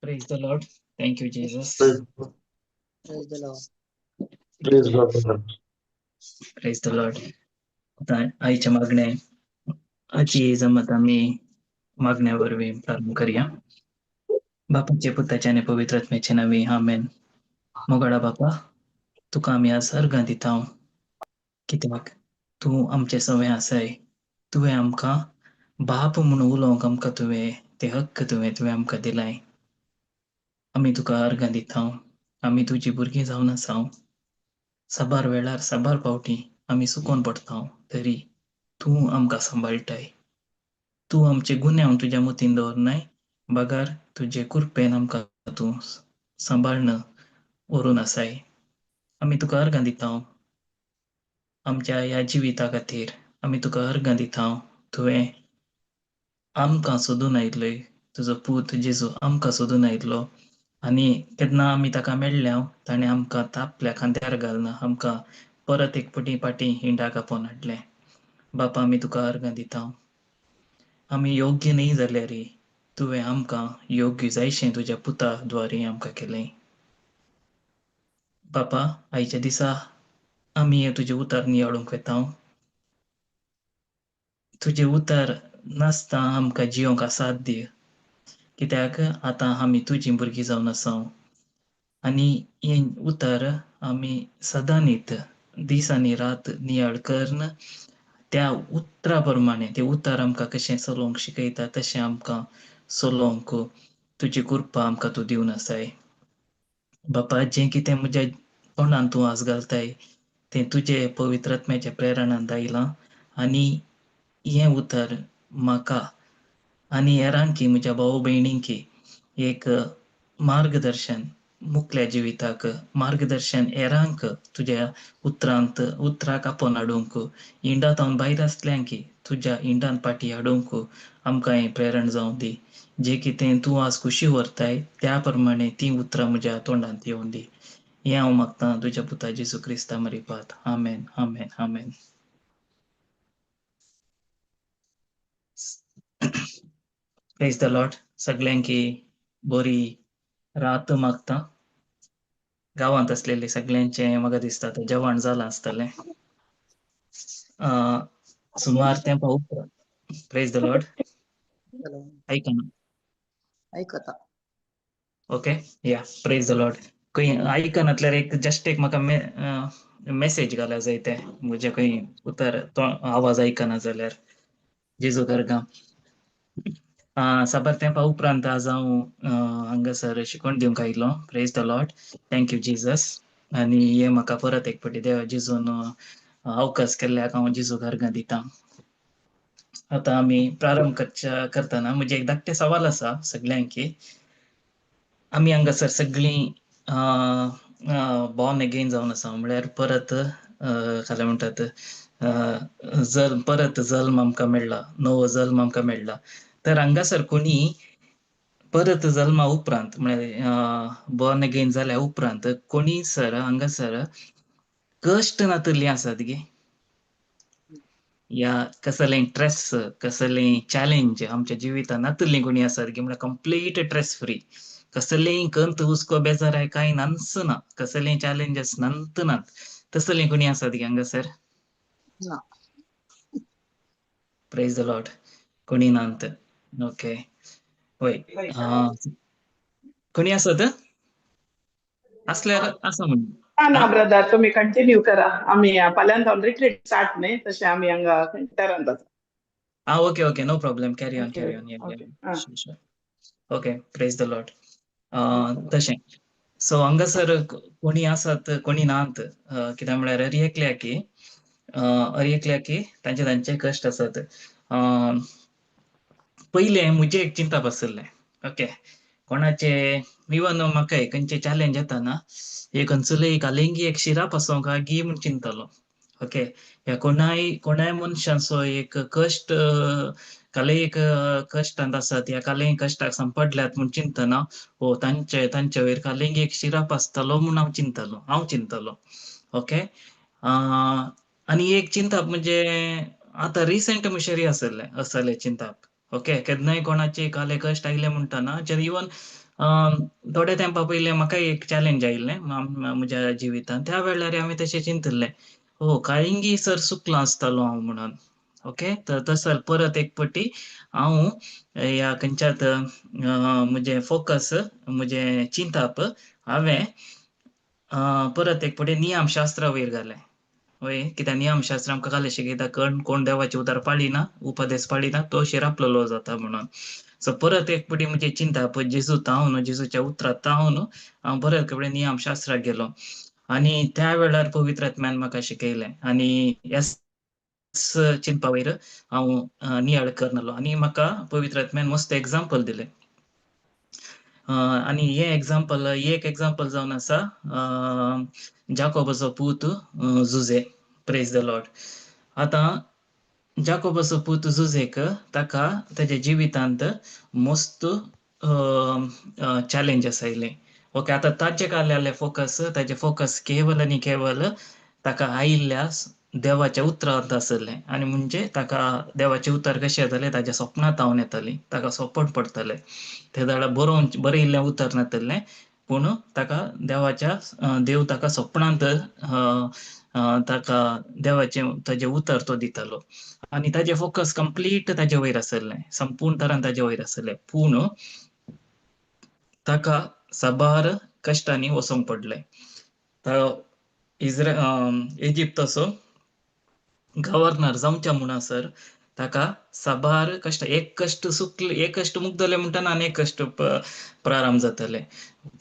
Praise the Lord. Thank you, Jesus. Praise the Lord. Praise the Lord. Praise the Lord. आतां आईच्या मागणे आजी जमत आमी मागण्या वरवीं प्रारंभ करया. बापाचे पुताचे आनी पवित्र आत्म्याचे नांवी आमेन. मोगाळा बापा, तुका आमी आज अर्गां दिता, कित्याक तूं आमचे सवें आसाय. तुवें आमकां बाप म्हणून उलोवंक आमकां तुवें ते हक्क तुवें तुवें आमकां दिलाय. आमी तुका अर्गां दिता. आमी तुजी भुरगीं जावन आसा. साबार वेळार साबार पावटी आमी सुकोन पडटा, तरी तूं आमकां सांबाळटाय. तूं आमचे गुन्यांव तुज्या मतीन दवरनाय, बगर तुजे कृपेन आमकां तूं सांबाळन व्हरून आसाय. आमी तुका अर्गां दिता आमच्या ह्या जिविता खातीर. आमी तुका अर्गां दिता, तुवें आमकां सोदून आयिल्लोय, तुजो पूत जेजू आमकां सोदून आयिल्लो आनी केन्ना आमी ताका मेळ्ळ्या ताणें आमकां तापल्या खांद्यार घालना आमकां परत एक पटी पाटी हिंडाक आपोवन हाडलें. बापा, आमी तुका अर्गां दिता. आमी योग्य न्हय जाल्यार तुवें आमकां योग्य जायशें तुज्या पुता द्वारे आमकां केलें. बापा, आयच्या दिसा आमी तुजें उतार नियाळूंक वता. तुजें उतार नासता आमकां जियोंक असाध्य, कित्याक आतां आमी तुजीं भुरगीं जावन आसा आनी हें उतर आमी सदांनीत दीस आनी रात नियाळ करून त्या उतरा प्रमाणे तें उतर आमकां कशें चलोवंक शिकयता तशें आमकां चलोवंक तुजी कृपा आमकां तूं दिवन आसाय. बापा, जें कितें म्हज्या तोंडान तूं आज घालताय तें तुजे पवित्र आत्म्याच्या प्रेरणान आयलां आनी हें उतर म्हाका आनी हेरांकी म्हज्या भाव भयणींकी एक मार्गदर्शन, मुखल्या जिविताक मार्गदर्शन, हेरांक तुज्या उतरांत उतराक आपोवन हाडूंक, इंडांत हांव भायर आसल्यांकी तुज्या इंडान पाटी हाडूंक आमकां हें प्रेरण जावं दी. जें कितें तूं आज खुशी व्हरताय त्या प्रमाणे तीं उतरां म्हज्या तोंडांत येवं दी. हें हांव मागतां तुज्या पुता जेजू क्रिस्ता मरिपात. आमेन, आमेन, आमेन. Praise the Lord. सगल्यांकी बरी रात मागता. गांवांत आसलेले सगळ्यांचे म्हाका दिसता तें जेवण जालां आसतलें. सुमार तेंपा उपरांत. Praise the Lord. आयकना? आयकता. ओके, या, प्रेज the Lord. खंय आयकनातल्यार एक जस्ट एक म्हाका मेसेज घाला जाय, ते म्हजे खंय उतर तो आवाज आयकना जाल्यार. जेजू करगा. साबार तेंपा उपरांत आज हांव हांगासर शिकवण दिवंक आयलो. Praise the Lord. Thank you Jesus. आनी हे म्हाका परत एक फावटी देवा जेजून अवकाश केल्ल्याक हांव जेजूक अर्गां दिता. आतां आमी प्रारंभ करतना म्हजें एक धाकटें सवाल आसा सगल्यांकी. आमी हांगासर सगळीं बॉर्न अगेन जावन आसा, म्हळ्यार परत काय म्हणटात जल्म, परत जल्म आमकां मेळ्ळा, नवो जल्म आमकां मेळ्ळा. तर हांगासर कोणी परत जल्मा उपरांत म्हळ्यार बॉर्न अगेन जाल्या उपरांत कोणी सर हांगासर कश्ट नातल्लीं आसात गे, या कसलें ट्रेस कसलें चॅलेंज आमच्या जिवितांत नातल्लीं कोणी आसात गे, म्हळ्यार कंप्लीट ट्रेस फ्री, कसलें कंत हुस्को बेजाराय कांय नाच ना, कसलें चॅलेंजस नात नात, तसलें कोणी आसात गे हांगासर? ना. प्रेज the Lord. कोणी नात. ओके, वय कोणी आसत असल्यार आसा म्हण. ना ना ब्रदर, तुम्ही कंटिन्यू करा. आम्ही फाल्यां जावन रिट्रीट स्टार्ट न्ही, तशें आमी हांगा सेंटरांत आसा. Ah, okay, okay, no problem. Carry on, carry on. Yeah, okay. yeah. Sure, sure. Okay, praise the Lord. तशें सो हांगासर कोणी आसात कोणी नात, कित्याक म्हळ्यार हर एकल्याकी तांचे तांचे कश्ट आसात. पयलें म्हजें एक चिंतप आशिल्लें, ओके, कोणाचे इवन म्हाका खंयचे चॅलेंज येता ना, एक खंयसरय कालेंगी एक शिराप आसूंक गी म्हूण चिंतलो. ओके, ह्या कोणाय कोणाय मनशांचो एक कश्ट, कालय एक कश्टांत आसात ह्या कालय कश्टाक सांपडल्यात म्हूण चिंतना, हो तांचे तांचे वयर कालेंगी एक शिराप आसतलो म्हूण हांव चिंतलो, हांव चिंतलो. ओके, आनी एक चिंतप म्हणजे आतां रिसेंट मुशेरी आसलें असलें चिंतप. ओके, केन्नाय कोणाचे काले कश्ट आयले म्हणटना, इवन थोड्या तेंपा पयलें म्हाका एक चॅलेंज आयिल्लें म्हज्या जिवितांत, त्या वेळार हांवें तशें चिंतिल्लें, हो काळिंगी सर चुकलां आसतलो हांव म्हणून. ओके, तर तसो परत एक पटी हांव ह्या खंयच्यात म्हजें फोकस म्हजें चिंतप हांवें परत एक पटी नियमशास्त्रा वयर घालें. वय, कित्याक नियमशास्त्र आमकां कालें शिकयता, कोण देवाचे उतार पाळिना, उपदेश पाळिना, तो शिरापलेलो जाता म्हणून. सो परत एक पटी म्हजें चिंतप जेजू तावन, जेजूच्या उतरां तावन हांव परत एक पटी नियमशास्त्राक गेलो आनी त्या वेळार पवित्र आत्म्यान म्हाका शिकयलें आनी ह्या चिंतपा वयर हांव नियाळ करनालो आनी म्हाका पवित्र आत्म्यान मस्त एग्जाम्पल दिलें. आनी हें एग्जाम्पल एक एग्जाम्पल जावन आसा जाकोबाचो पूत जुजे. Praise the Lord. आतां जाकोबाचो पूत जुजेक ताका ताच्या जिवितांत मस्त चॅलेंजस आयले. ओके, आतां ताचे काडलेले फोकस, ताचे फोकस केवल आनी केवल ताका आयिल्ल्या देवाच्या उतरांत आसलें आनी म्हणजे ताका देवाचें उतर कशें येतालें, ताच्या सपनांत हांव येतालीं, ताका सपन पडटलें, ते जाल्यार बरोवन बरयिल्लें उतर नातलें, पूण ताका देवाच्या देव ताका सपनांत ताका देवाचें ताजें उतर तो दितालो आनी ताजें फोकस कंप्लीट ताजे वयर आसलें, संपूर्ण तरान ताजे वयर आसलें. पूण ताका साबार कश्टांनी वचोंक पडलें. इजिप्ताचो गव्हर्नर जावच्या म्हणसर ताका साबार कश्ट, एक कश्ट सुकले, एक कश्ट मुगदले म्हणटना आनी एक कश्ट प्रारंभ जातले.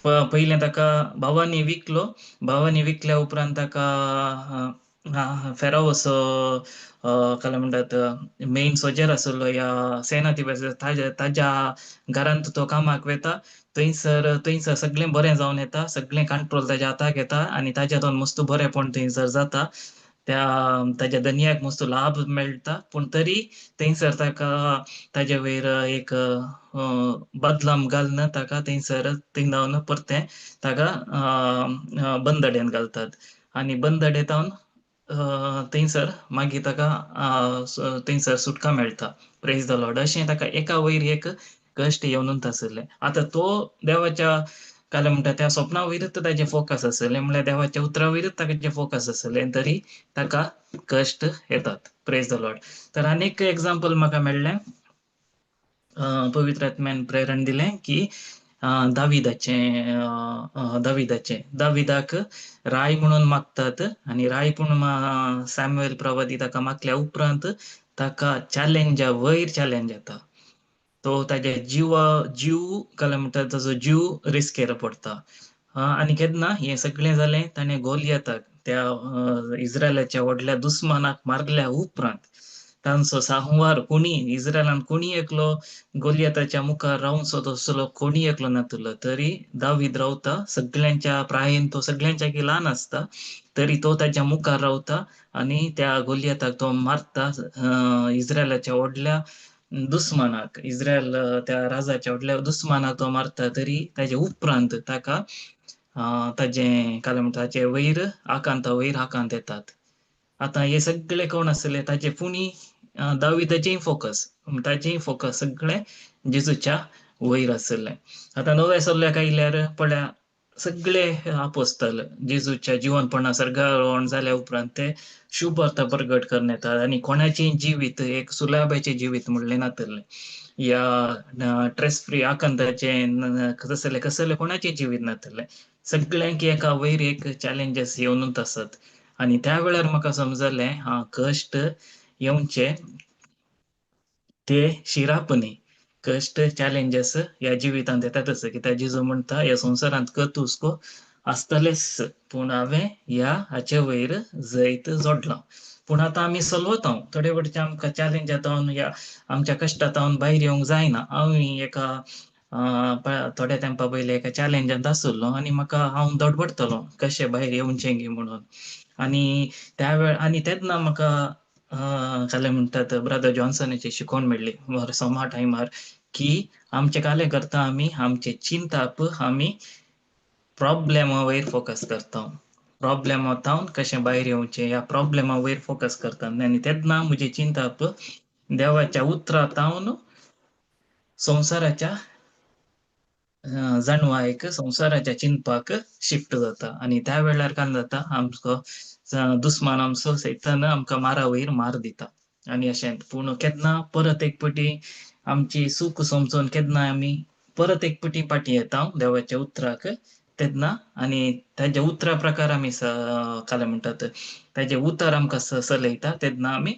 पयलें ताका भावांनी विकलो, भावांनी विकल्या उपरांत ताका फेरावसो काय म्हणटात मेन सोजर आसलो ह्या सेनाधिपती ताज्या घरांत तो कामाक वता, थंयसर थंयसर सगळें बरें जावन येता, सगळें कंट्रोल ताज्या हाताक येता आनी ताज्या हातान मस्त बरेंपण थंयसर जाता, त्या ताज्या धनयाक मस्त लाभ मेळटा. पूण तरी थंयसर ताका ताजे वयर एक बदलाम घालून ताका थंयसर थंय धांवन परतें ताका बंदड्यान घालतात आनी बंदडेतावन थंयसर मागीर ताका थंयसर सुटका मेळटा. Praise the Lord. अशें ताका एका वयर एक कश्ट येवनूच आसलें. आतां तो देवाच्या काय म्हणटा त्या स्वप्ना वयरच ताजें फोकस आसलें, म्हणल्यार देवाच्या उतरा वयरच ताजें फोकस आसलें, तरी ताका कश्ट येतात. Praise the Lord. तर आनीक एग्जाम्पल म्हाका मेळ्ळें, पवित्र आत्म्यान प्रेरण दिलें की दाविदाचें दाविदाचें दाविदाक राय म्हणून मागतात आनी राय पूण सॅम्युएल प्रवादी ताका मागल्या उपरांत ताका चॅलेंजा वयर चॅलेंज येता, तो ताज्या जिवा जीव काय म्हणटा ताजो जीव रिस्केर पडटा आनी केन्ना हें सगळें जालें ताणें गोलियताक त्या इस्रायलाच्या व्हडल्या दुस्मानाक मारल्या उपरांत तांचो सांवार कोणी इस्रायलान कोणी एकलो गोलियताच्या मुखार रावचो तसलो कोणी एकलो नातलो तरी दावीद रावता सगळ्यांच्या प्रायेन तो सगळ्यांच्या ल्हान आसता तरी तो ताच्या मुखार रावता आनी त्या गोलियताक तो मारता इस्रायलाच्या व्हडल्या दुस्मानाक इस्रायल त्या राजाच्या व्हडल्या दुस्मानाक तो मारता तरी ताजे उपरांत ताका ताजें काय म्हणटा ताचे वयर आकांता वयर आकांत येतात. आतां हे सगळे कोण आसले ताचे फुनी दाविदाचेय फोकस ताचेय फोकस सगळे जेजूच्या वयर आसले. आतां नव्या सल्ल्याक आयल्यार पळया सगळे आपोस्तल जेजूच्या जिवनपणा सर्गारोहण जाल्या उपरांत ते शुभ वार्ता प्रगट करून येतात आनी कोणाचें जिवीत एक सुलाब्याचें जिवीत म्हणलें नातलें या ट्रेस फ्री आकांताचें कसलें कसलें कोणाचें जिवीत नातलें सगळ्यांक एका वयर एक चॅलेंजीस येवनूच आसत. आनी त्या वेळार म्हाका समजलें हा कश्ट येवचे ते शिराप न्ही कश्ट चॅलेंजीस ह्या जिवितांत येतातच कित्याक जेजू म्हणटा ह्या संवसारांत कत हुस्को आसतलेच पूण हांवें ह्या हाचे वयर जैत जोडलां. पूण आतां आमी सलवता थोडे फावटी आमकां चॅलेंजांत ह्या आमच्या कश्टांत भायर येवंक जायना. हांव एका थोड्या तेंपा पयलीं एका चॅलेंजांत आशिल्लो आनी म्हाका हांव धडपडटलो कशें भायर येवचें गी म्हणून. आनी त्या वेळ आनी तेन्ना म्हाका काय म्हणटात ब्रदर जॉन्सनाची शिकवण मेळ्ळी सोमा टायमार की आमचें कालें करता आमी आमचें चिंताप आमी प्रॉब्लेमा वयर फोकस करता प्रॉब्लेमा तावन कशें भायर येवचें ह्या प्रॉब्लेमा वयर फोकस करता आनी तेन्ना म्हजें चिंताप देवाच्या उतरा तावन संवसाराच्या जाणवायक संवसाराच्या चिंतपाक शिफ्ट जाता. आनी त्या वेळार काय जाता आमचो दुस्मान आमचो सैतान आमकां मारा वयर मार दिता. आनी अशें पूण केन्ना परत एक पटी आमची चूक समजून केन्ना आमी परत एक पटी फाटीं येता देवाच्या उतराक तेन्ना आनी ताच्या उतरा प्रकार आमी काय म्हणटात ताचे उतर आमकां सलयता तेन्ना आमी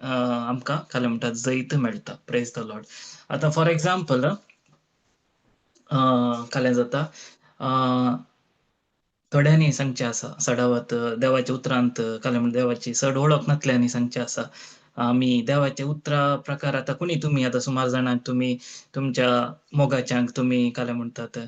आमकां काय म्हणटात जैत मेळटा. प्रेज the Lord. आतां फॉर एग्जाम्पल काय जाता थोड्यांनी सांगचें आसा सडावत देवाच्या उतरांत काय म्हणटा देवाची चड वळख नासल्यांनी सांगचें आसा आमी देवाच्या उतरा प्रकार आतां कोणी तुमी आतां सुमार जाणांक तुमी तुमच्या मोगाच्यांक तुमी काय म्हणटात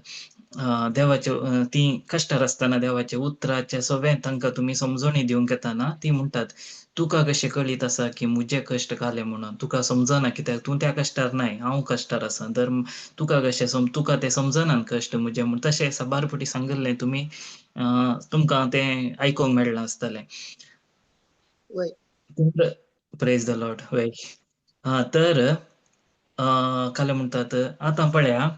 देवाचे ती कश्टार आसतना देवाच्या उतराचे सगळें तांकां तुमी समजणी दिवंक येताना ती म्हणटात तुका कशें कळीत आसा की म्हजे कश्ट काले म्हणून तुका समजना कित्याक तूं त्या कश्टार नाय हांव कश्टार आसा तर तुका कशें तुका तें समजना कश्ट म्हजे म्हूण तशें साबार फावटी सांगिल्लें तुमी तुमकां तें आयकूंक मेळ्ळां आसतलें. प्रेज the Lord. वय हा तर काय म्हणटात आतां पळया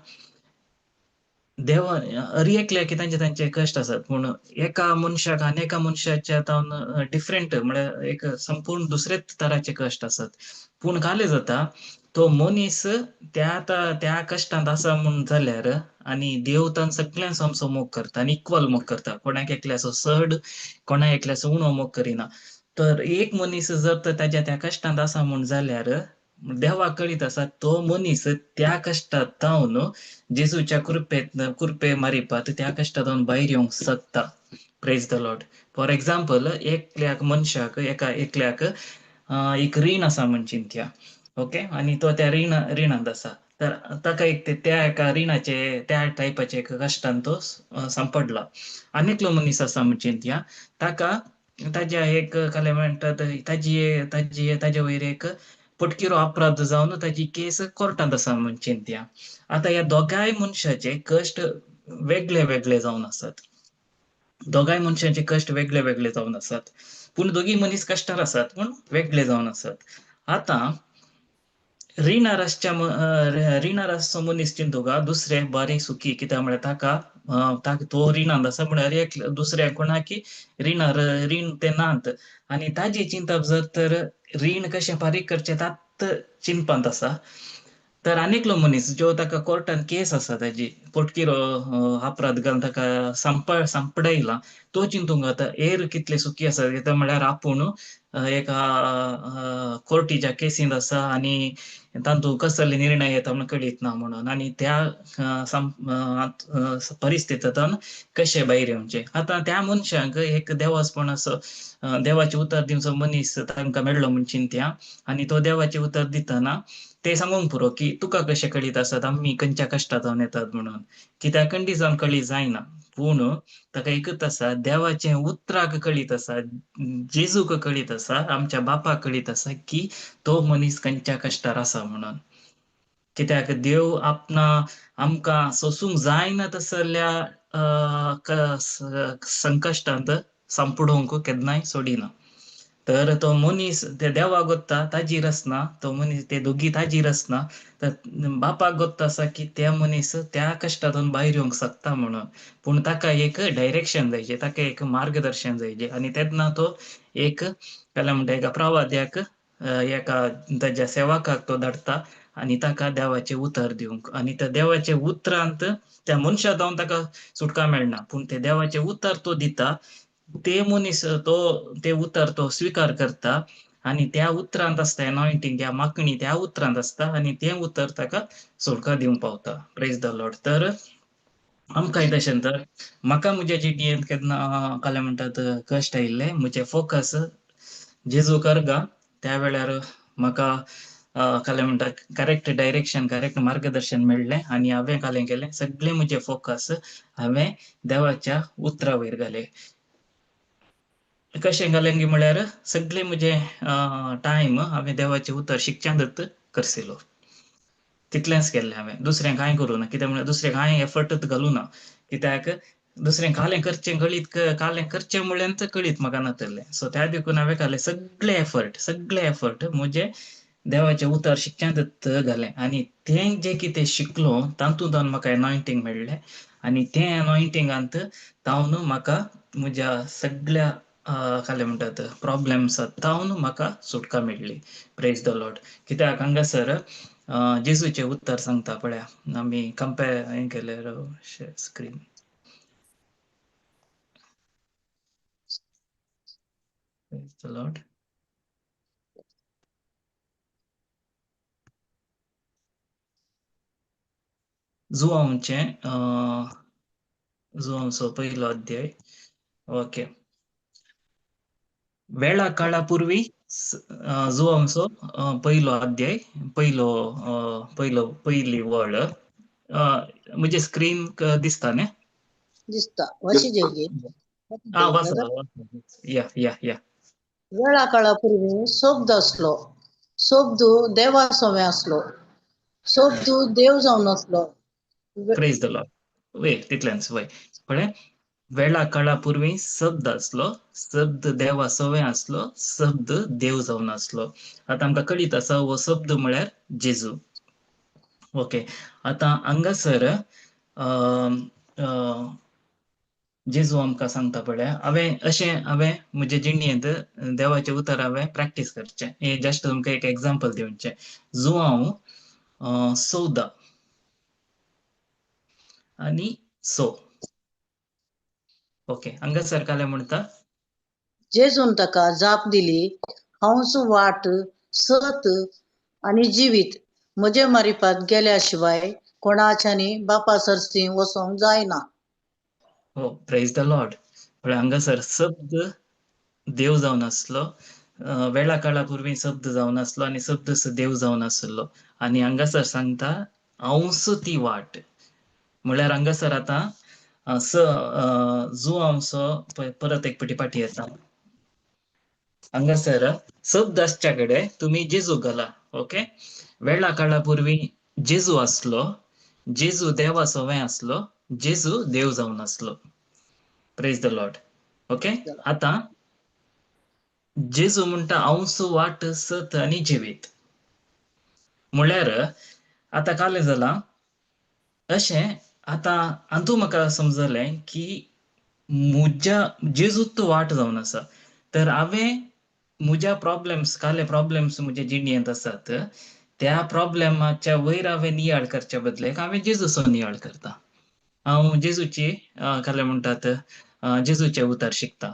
देवा हर एकल्याक तांचे तांचे कश्ट आसात पूण एका मनशाक आनी एका मनशाच्या तावन डिफरंट म्हळ्यार एक संपूर्ण दुसरेच तराचे कश्ट आसात. पूण कालें जाता तो मनीस त्या त्या कश्टांत आसा म्हूण जाल्यार आनी देव तांकां सगळ्यांक सामको मोग करता आनी इक्वल मोग करता कोणाक एकल्याचो चड कोणाक एकल्याचो उणो मोग करिना. तर एक मनीस जर तर ताच्या त्या कश्टांत आसा म्हूण जाल्यार देवाक कळीत आसा तो मनीस त्या कश्टांत तावन जेजूच्या कृपेत कृपे मारिपात त्या कश्टांत भायर येवंक शकता. Praise the Lord. For example एकल्याक मनशाक एका एकल्याक एक रीण आसा म्हण चिंतया ओके आनी तो त्या रिणांत आसा तर ताका एक त्या एका रिणाचे त्या टायपाचे एका कश्टान तो सांपडला. आनी एकलो मनीस आसा म्हण चिंतया ताका ताज्या एक काय म्हणटात ताजी ताजी ताजे वयर एक पटकिरो अपराध जावन ताजी केस कोर्टांत आसा म्हण चिंतया. आतां ह्या दोगांय मनशाचे कश्ट वेगळे वेगळे जावन आसात. दोगांय मनशांचे कश्ट वेगळे वेगळे जावन आसात. पूण दोगी मनीस कश्टार आसात पूण वेगळे जावन आसात. आतां रिणार आसच्या रिणार आसचो मनीस चिंतूका दुसरे बरें सुखी कित्याक म्हळ्यार ताका तो रिणांत आसा म्हळ्यार एक दुसऱ्या कोणाकी रिणार रीण ते नात. आनी ताजें चिंतप जर तर रीण कशें फारीक करचें तात चिंतपांत आसा. तर आनीकलो मनीस जो ताका कोर्टान केस आसा ताजी पोटकिरो अपराध घालून ताका सांपडायला तो चिंतूंक आतां एर कितले सुखी आसा कित्याक म्हळ्यार आपूण एका कोर्टीच्या केसींत आसा आनी तातूंत कसले निर्णय येता म्हणून कळीत ना म्हणून आनी त्या परिस्थितींतल्यान कशें भायर येवचें. आतां त्या मनशांक एक देवासपण असो देवाचें उतर दिवचो मनीस तांकां मेळ्ळो म्हूण चिंत्या आनी तो देवाचें उतर दितना ते सांगूंक पुरो की तुका कशें कळीत आसात आमी खंयच्या कश्टांत येतात म्हणून, कित्याक कंडी जावन कळीत जायना, पूण ताका एकूच आसा देवाचें उतराक कळीत आसा, जेजूक कळीत आसा, आमच्या बापाक कळीत आसा की तो मनीस खंयच्या कश्टार आसा म्हणून. कित्याक देव आपणा आमकां सोसूंक जायना तसल्या संकश्टांत सांपडोवंक केन्नाय सोडिना. तर तो मनीस ते देवाक गोत्ता ताजी रचना, तो मनीस ते दोगी ताजी रचना, तर बापाक गोत्ता आसा की त्या मनीस त्या कश्टांतून भायर येवंक शकता म्हणून, पूण ताका एक डायरेक्शन जायचे, ताका एक मार्गदर्शन जायचे आनी तेन्ना तो एक काय म्हणटा एका प्रवाद्याक एका ताज्या सेवकाक तो धाडटा आनी ताका देवाचें उतर दिवंक आनी त्या देवाच्या उतरांत त्या मनशा जावन ताका सुटका मेळना, पूण ते देवाचें उतर तो दिता, ते मनीस तो ते उतर तो स्विकार करता आनी त्या उतरांत आसता एनॉयंटींग, त्या मागणी त्या उतरांत आसता आनी तें उतर ताका सुटका दिवंक पावता. Praise the Lord. तर आमकांय तशें तर म्हाका म्हज्या जिणेंत केन्ना कालें म्हणटात कश्ट आयिल्ले, म्हजें फोकस जेजू करगा त्या वेळार म्हाका कालें म्हणटात करेक्ट डायरेक्शन, करेक्ट मार्गदर्शन मेळ्ळें आनी हांवें कालें केलें सगळें म्हजें फोकस हांवें देवाच्या उतरा वयर घालें. कशें घालें गी म्हळ्यार सगळें म्हजें टायम हांवें देवाचें उतर शिकच्यांत करसिलो, तितलेंच केल्लें हांवें, दुसरें कांय करूं ना. कित्याक म्हळ्यार दुसरें कांय एफर्टूच घालूं ना, कित्याक दुसरें कालें करचें कळीत कालें करचें म्हळ्यार कळीत म्हाका नातलें. सो त्या देखून हांवें घालें सगळें एफर्ट, सगळें एफर्ट म्हजें देवाचें उतर शिकच्यांत घालें आनी तें जें कितें शिकलो तातूंत म्हाका एनॉयंटींग मेळ्ळें आनी तें एनॉयंटिंगांत तावन म्हाका म्हज्या सगळ्या कालें म्हणटात प्रॉब्लेम्स तावन म्हाका सुटका मेळ्ळी. Praise the Lord. कित्याक हांगासर जेजूचें उत्तर सांगता पळया, आमी कंपेर हें केल्यार स्क्रीन. Praise the Lord. जुवांवचें जुवांवचो पयलो अध्याय. ओके, वेळा काळा पूर्वी जुवांचो पयलो अध्याय, पयलो पयलो पयली वळ. म्हजे स्क्रीन दिसता न्ही? दिसता. वाची वाचा. या या या. वेळा काळा पूर्वी शब्द आसलो, शब्द देवा सवे आसलो, शब्द देव जावन आसलो. प्रेज the Lord. वय तितलेंच वय. पळय, वेळा काळा पूर्वी शब्द आसलो, शब्द देवा सवे आसलो, शब्द देव जावन आसलो. आतां आमकां कळीत आसा हो शब्द म्हळ्यार जेजू. ओके, आतां हांगासर जेजू आमकां सांगता पळय, हांवें अशें हांवें म्हजे जिणेंत देवाचें उतर हांवें प्रॅक्टीस करचें. हें जस्ट तुमकां एक एग्जाम्पल दिवचें. जुवांव 14 आनी 6. ओके, हांगासर कालें म्हणटा, जेजून ताका जाप दिली, हांवच वाट, सत आनी जिवीत, म्हजे मारिफात गेल्या शिवाय कोणाच्यानी बापा सरसी वचोंक जायना. हो, प्रेज the Lord. पळय हांगासर शब्द देव जावन आसलो, वेळा काळा पूर्वी शब्द जावन आसलो आनी शब्द देव जावन आसलो. आनी हांगासर सांगता हांवच ती वाट, म्हळ्यार हांगासर आतां जुवांवचो परत एक पटी फाटी येता. हांगासर शब्द आसच्या कडेन तुमी जेजू घाला. ओके, वेळा काळा पूर्वी जेजू आसलो, जेजू देवा सवें आसलो, जेजू देव जावन आसलो. Praise the Lord. Okay, आतां जेजू म्हणटा हांवच वाट, सत आनी जिवीत, म्हळ्यार आतां कालें जालां अशें. आतां हातूंत म्हाका समजलें की म्हज्या जेजूच वाट जावन आसा, तर हांवें म्हज्या प्रॉब्लेम्स काले प्रॉब्लेम्स म्हज्या जिणेंत आसात त्या प्रॉब्लेमाच्या वयर हांवें नियाळ करच्या बदलेक हांवें जेजूचो नियाळ करता. हांव जेजूची कालें म्हणटात जेजूचें उतर शिकता.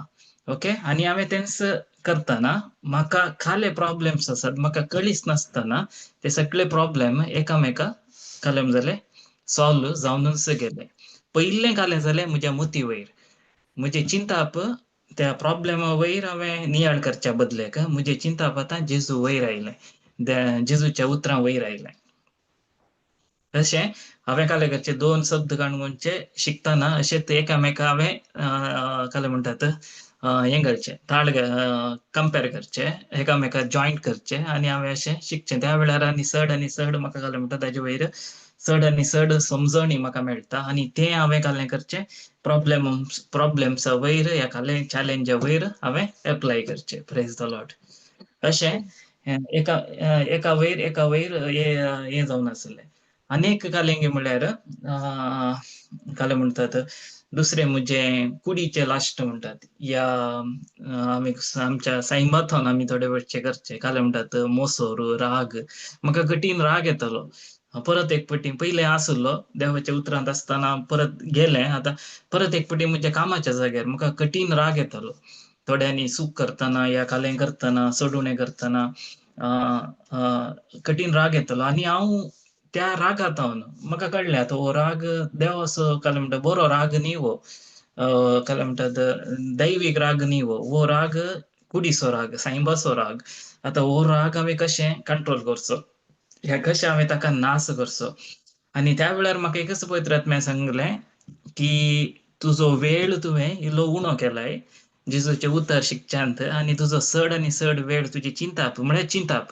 ओके, आनी हांवें तेंच करतना म्हाका खाले प्रॉब्लेम्स आसात म्हाका कळीच नासतना ते सगळे प्रॉब्लेम एकामेका कालें जाले सॉल्व जावनूच गेले. पयलें कालें जालें म्हज्या मोती वयर म्हजें चिंताप त्या प्रॉब्लेमा वयर हांवें नियाळ करच्या बदलेक म्हजें चिंताप आतां जेजू वयर आयलें, जेजूच्या उतरां वयर आयलें. तशें हांवें कालें करचे दोन शब्द काणकोणचे शिकतना अशें ते एकामेका हांवें कालें म्हणटात हें करचें ताळ कंपेर करचें, एकामेका जॉयंट करचें आनी हांवें अशें शिकचें. त्या वेळार आनी चड आनी चड म्हाका कालें म्हणटा ताजे वयर चड आनी चड समजणी म्हाका मेळटा आनी तें हांवें कालें करचें प्रॉब्लेम्सा वयर ह्या कालें चॅलेंजा वयर हांवें एप्लाय करचें. प्रेज the Lord. अशें एका एका वयर एका वयर हें जावन आसलें. आनी एक कालेंगे म्हळ्यार कालें म्हणटात दुसरें म्हजें कुडीचें लास्ट म्हणटात या आमी आमच्या सैमाथोन आमी थोडे वेळचे करचे कालें म्हणटात मोसोर राग. म्हाका कठीण राग येतालो. परत एक पटी पयलें आसलो देवाच्या उतरांत आसतना परत गेलें, आतां परत एक पटी म्हज्या कामाच्या जाग्यार म्हाका कठीण राग येतालो. थोड्यांनी चूक करतना या कालें करतना चडुणें करतना कठीण राग येतालो आनी हांव त्या रागांत हांव म्हाका कळ्ळें आतां हो राग देवाचो कालें म्हणटा बरो राग न्ही हो, कालें म्हणटात दैवीक राग न्ही हो, हो राग कुडीचो राग, सायबाचो राग. आतां हो राग हांवें कशें कंट्रोल करचो, ह्या कशें हांवें ताका नाश करचो. आनी त्या वेळार म्हाका एकच पवित्र आत्म्यान सांगलें की तुजो वेळ तुवें इल्लो उणो केलाय जेजूचें उतर शिकच्यांत आनी तुजो चड आनी चड वेळ तुजी चिंताप म्हळ्यार चिंताप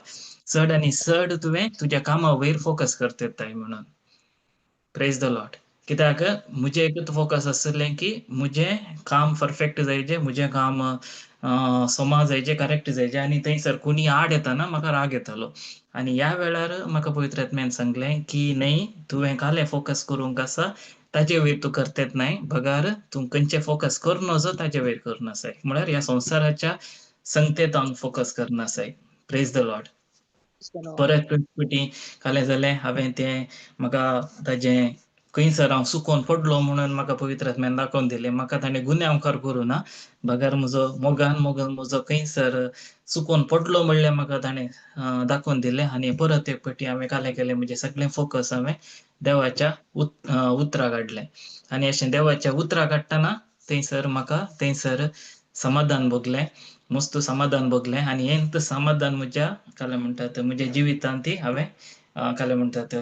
चड आनी चड तुवें तुज्या कामा वयर फोकस करताय म्हणून. Praise the Lord. कित्याक म्हजें एकूच फोकस आसलें की म्हजें काम परफेक्ट जायचें, म्हजें काम समा जायचें, करेक्ट जायचें आनी थंयसर कोणी आड येताना म्हाका राग येतालो. आनी ह्या वेळार म्हाका पवित्र आत्म्यान सांगलें की न्हय तुवें कालें फोकस करूंक आसा ताजे वयर तूं करतेत नाय, बगार तूं खंयचें फोकस करूं नजो ताजे वयर करूं आसाय, म्हळ्यार ह्या संवसाराच्या संगतेत हांव फोकस करना आसाय. Praise the Lord. परत पटी कालें जालें हांवें तें म्हाका ताजें खंयसर हांव चुकोन पडलो म्हणून म्हाका पवित्र आत्म्यान दाखोवन दिलें. म्हाका ताणें गुन्यांवकार करूं ना बगर म्हजो मोगान मोगान म्हजो खंयसर चुकोन पडलो म्हणल्यार म्हाका ताणें दाखोवन दिलें आनी परत एक पटी हांवें कालें केलें म्हजें सगळें फोकस हांवें देवाच्या उतरां काडलें आनी अशें देवाच्या उतरां काडटना थंयसर म्हाका थंयसर समाधान भोगलें, मस्त समाधान भोगलें आनी हें समाधान म्हज्या कालें म्हणटात म्हज्या जिवितांत ती हांवें कालें म्हणटात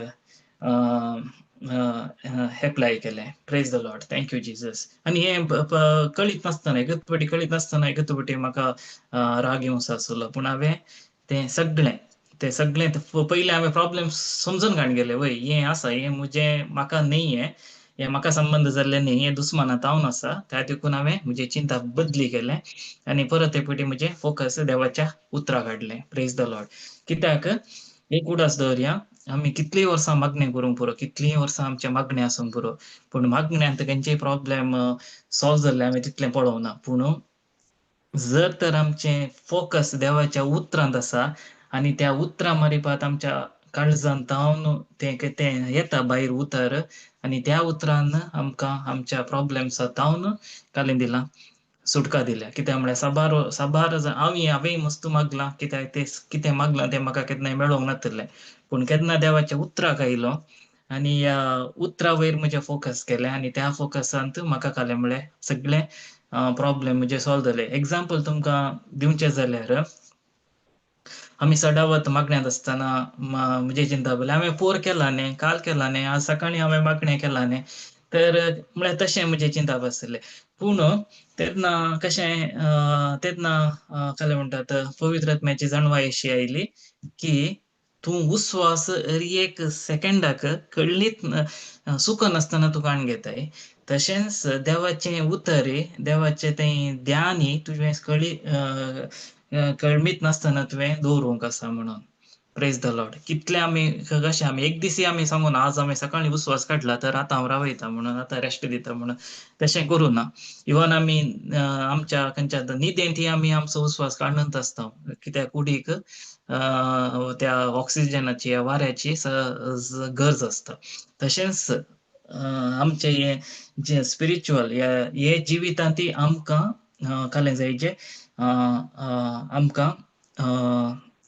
एप्लाय केलें. Praise the Lord. Thank you Jesus. आनी हें कळीत नासतना एकच पटी कळीत नासतना एकच पटी म्हाका राग येवचो आसलो, पूण हांवें तें सगळें तें सगळें पयलें हांवें प्रॉब्लेम समजून काडून गेलें, वय हें आसा हें म्हजें म्हाका न्ही, हें हें म्हाका संबंद जाल्लें न्ही, हें दुस्माना तावन आसा. त्या देखून हांवें म्हजें चिंता बदली केलें आनी परत एक पटी म्हजें फोकस देवाच्या उतरां काडलें. Praise the Lord. कित्याक एक उडास दवरया, आमी कितलीं वर्सां मागणें करूंक पुरो, कितलीं वर्सां आमचें मागणें आसूंक पुरो, पूण मागण्यांत खंयचेय प्रॉब्लेम सॉल्व जाल्ले आमी तितलें पळोवना. पूण जर तर आमचें फोकस देवाच्या उतरांत आसा आनी त्या उतरां मारिपात आमच्या काळजांत तावन तें तें येता भायर उतर आनी त्या उतरान आमकां आमच्या प्रॉब्लेम्सा तावन कालें दिलां सुटका दिल्या. कित्याक म्हळ्यार साबार साबार हांवें मस्त मागलां, कित्याक तें कितें मागलां तें म्हाका केन्नाय मेळोंक नातिल्लें, पूण केन्ना देवाच्या उतराक आयलो आनी ह्या उतरा वयर म्हजें फोकस केलें आनी त्या फोकसांत म्हाका कालें म्हळ्यार सगळें प्रॉब्लेम म्हजे सॉल्व जाले. एग्जाम्पल तुमकां दिवचें जाल्यार आमी सदावत मागण्यांत आसतना म्हजें चिंता पळय हांवें पोर केला न्ही, काल केला न्ही, आज सकाळीं हांवें मागणें केलां न्ही, तर म्हळ्यार तशें म्हजें चिंताप आसलें. पूण तेन्ना कशें तेन्ना कालें म्हणटात पवित्र आत्म्याची जाणवाय अशी आयली की तूं उस्वास एक सेकंडाक कळ्ळीत चुकनासतना तूं काण घेताय, तशेंच देवाचें उतर देवाचें तें ध्यान तुवें कळी कळमीत नासतना तुवें दवरूंक आसा म्हणून. प्रेज the Lord. कितले आमी कशें आमी एक दीसय आमी सांगून आज आमी सकाळीं उस्वास काडला तर आतां हांव रावयता म्हणून, आतां रेस्ट दिता म्हणून, तशें करूं ना. इवन आमी आमच्या खंयच्या न्हिदेंतय आमी आमचो उस्वास काडूनच आसता, कित्याक कुडीक त्या ऑक्सिजनाची वाऱ्याची गरज आसता. तशेंच आमचे हे जे स्पिरिच्युअल हे जिवितांत आमकां कालें जाय जे आमकां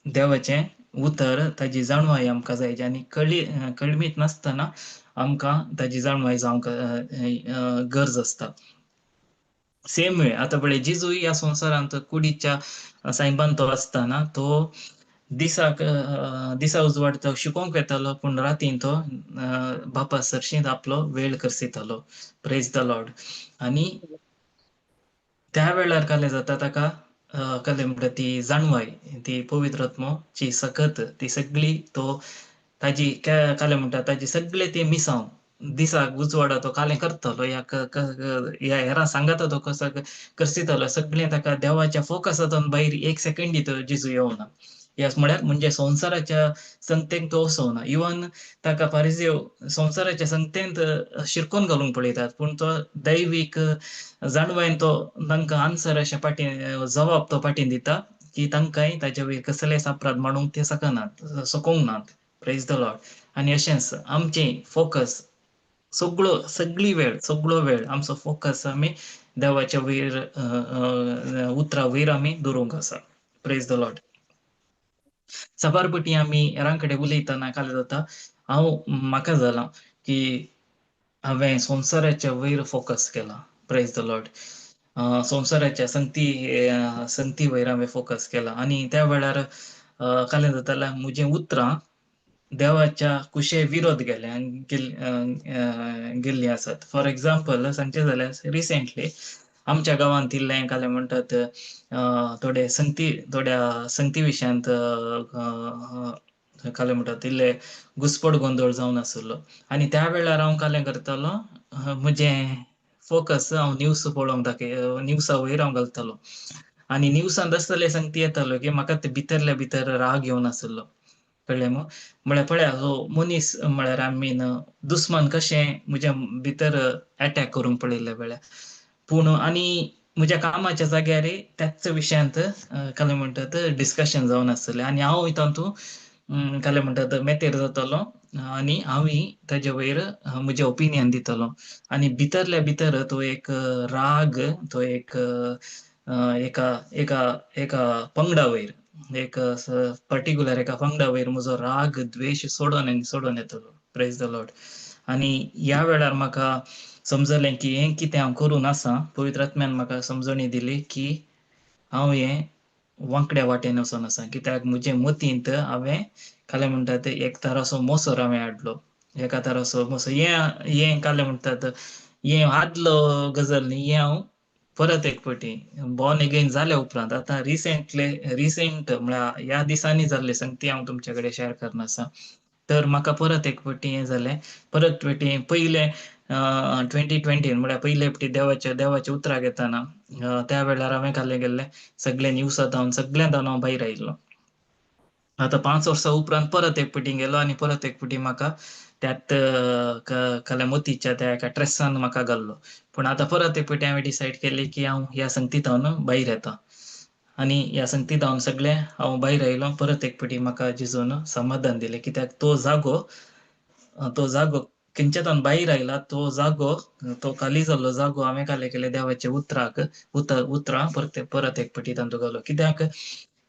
देवाचें उतर ताजी जाणवाय आमकां जाय आनी कळमीत नासतना आमकां ताजी जाणवाय जावंक गरज आसता. सेम वे आतां पळय जेजूय ह्या संवसारांत कुडीच्या सायबान तो आसतना तो दिसाक दिसा उजवाड तो शिकोवंक येतालो, पूण रातीन तो बापा सरशींत आपलो वेळ करसितालो. प्रेज the Lord. आनी त्या वेळार कालें जाता ताका कालें म्हणटा ती जाणवाय, ती पवित्र आत्मोची सकत ती सगळी तो ताजी कालें म्हणटा ताजी सगळे ते मिसांव दिसाक उजवाडा तो कालें करतालो, ह्या ह्या हेरां सांगाता तो कसो करसितालो, सगळें ताका देवाच्या फोकसांतून भायर एक सेकंडी तो जेजू येवना. ह्या म्हळ्यार म्हणजे संवसाराच्या संगतेक तो वचना. इवन ताका फारिजेव संवसाराच्या संगतेंत शिरकोन घालूंक पळयतात, पूण तो दैवीक जाणवायन तो तांकां आन्सर अशें फाटीं जबाब तो फाटीं दिता की तांकांय ताजे वयर कसलेच अपराध मांडूंक ते शकनात, सकोंक नात. प्रेज the Lord. आनी अशेंच आमचें फोकस सगळो सगळी वेळ सगळो वेळ आमचो फोकस आमी देवाच्या वयर उतरा वयर आमी दवरूंक आसा. Praise the Lord. साबार पटी आमी हेरां कडेन उलयतना काल जाता हांव म्हाका जालां की हांवें संवसाराच्या वयर फोकस केला. प्रेज the Lord. संवसाराच्या संगती संगती वयर हांवें फोकस केला आनी त्या वेळार कालें जातालें म्हजें उतरां देवाच्या कुशे विरोध गेले गेल्लीं आसात. फॉर एग्जाम्पल सांगचें जाल्यार रिसेंटली आमच्या गांवांत इल्लें कालें म्हणटात थोडे संगती थोड्या संगती विशयांत कालें म्हणटात इल्ले घुस्पट गोंदळ जावन आशिल्लो आनी त्या वेळार हांव कालें करतालो म्हजें फोकस हांव न्यूज पळोवंक दाखय न्यूजा वयर हांव घालतालो आनी न्यूजांत आसतले संगती येतालो की म्हाका ते भितरल्या भितर राग येवन आशिल्लो. कळ्ळें मू? म्हळ्यार पळया हो मनीस म्हळ्यार आमी दुस्मान कशें म्हज्या भितर एटॅक करूंक पळयल्ले वेळार, पूण आनी म्हज्या कामाच्या जाग्यार त्याच विशयांत कालें म्हणटात डिस्कशन जावन आसतलें आनी हांव तातूंत कालें म्हणटात मेतेर जातालो आनी हांवूय ताजे वयर म्हजें ओपिनियन दितालो आनी भितरल्या भितर तो एक राग तो एक एका एका एका पंगडा वयर एक पर्टिक्युलर एका पंगडा वयर म्हजो राग द्वेश सोडून आनी सोडून येतालो. प्रेज the Lord. आनी ह्या वेळार म्हाका समजलें की हें कितें हांव करून आसा, पवित्र आत्म्यान म्हाका समजणी दिली की हांव हें वांकड्या वाटेन वचोन आसा, कित्याक म्हजे मतींत हांवें कालें म्हणटात एक तराचो मोसर हांवें हाडलो, एका तराचो मोसर हें हें कालें म्हणटात हें आदलो गजाल न्ही, हें हांव परत एक फावटी बॉर्न एगेन जाल्या उपरांत आतां रिसेंट म्हळ्यार ह्या दिसांनी जाल्ले संगती हांव तुमचे कडेन शेअर करना आसा. तर म्हाका परत एक फावटी हें जालें, परत फावटी पयलें 2020 म्हळ्यार पयले फावटी देवाच्या देवाच्या उतराक येताना त्या वेळार हांवें खाल्लें गेल्लें सगळें न्यूजांत हांव सगळ्यांत हांव भायर आयिल्लो. आतां 5 वर्सां उपरांत परत एक फावटी गेलो आनी परत एक फावटी म्हाका त्यात काल्या मोतीच्या त्या एका ट्रेसान म्हाका घाल्लो. पूण आतां परत एक फावटी हांवें डिसायड केलें की हांव ह्या संगतींत भायर येता आनी ह्या संगतींत हांव सगळें हांव भायर आयलो. परत एक फावटी म्हाका जेजून समाधान दिलें, कित्याक तो जागो खंयच्यान भायर आयला तो जागो तो खाली जाल्लो जागो हांवें खाले केले देवाच्या उतराक उतरां परत परत एक फावटी तांतू घालो. कित्याक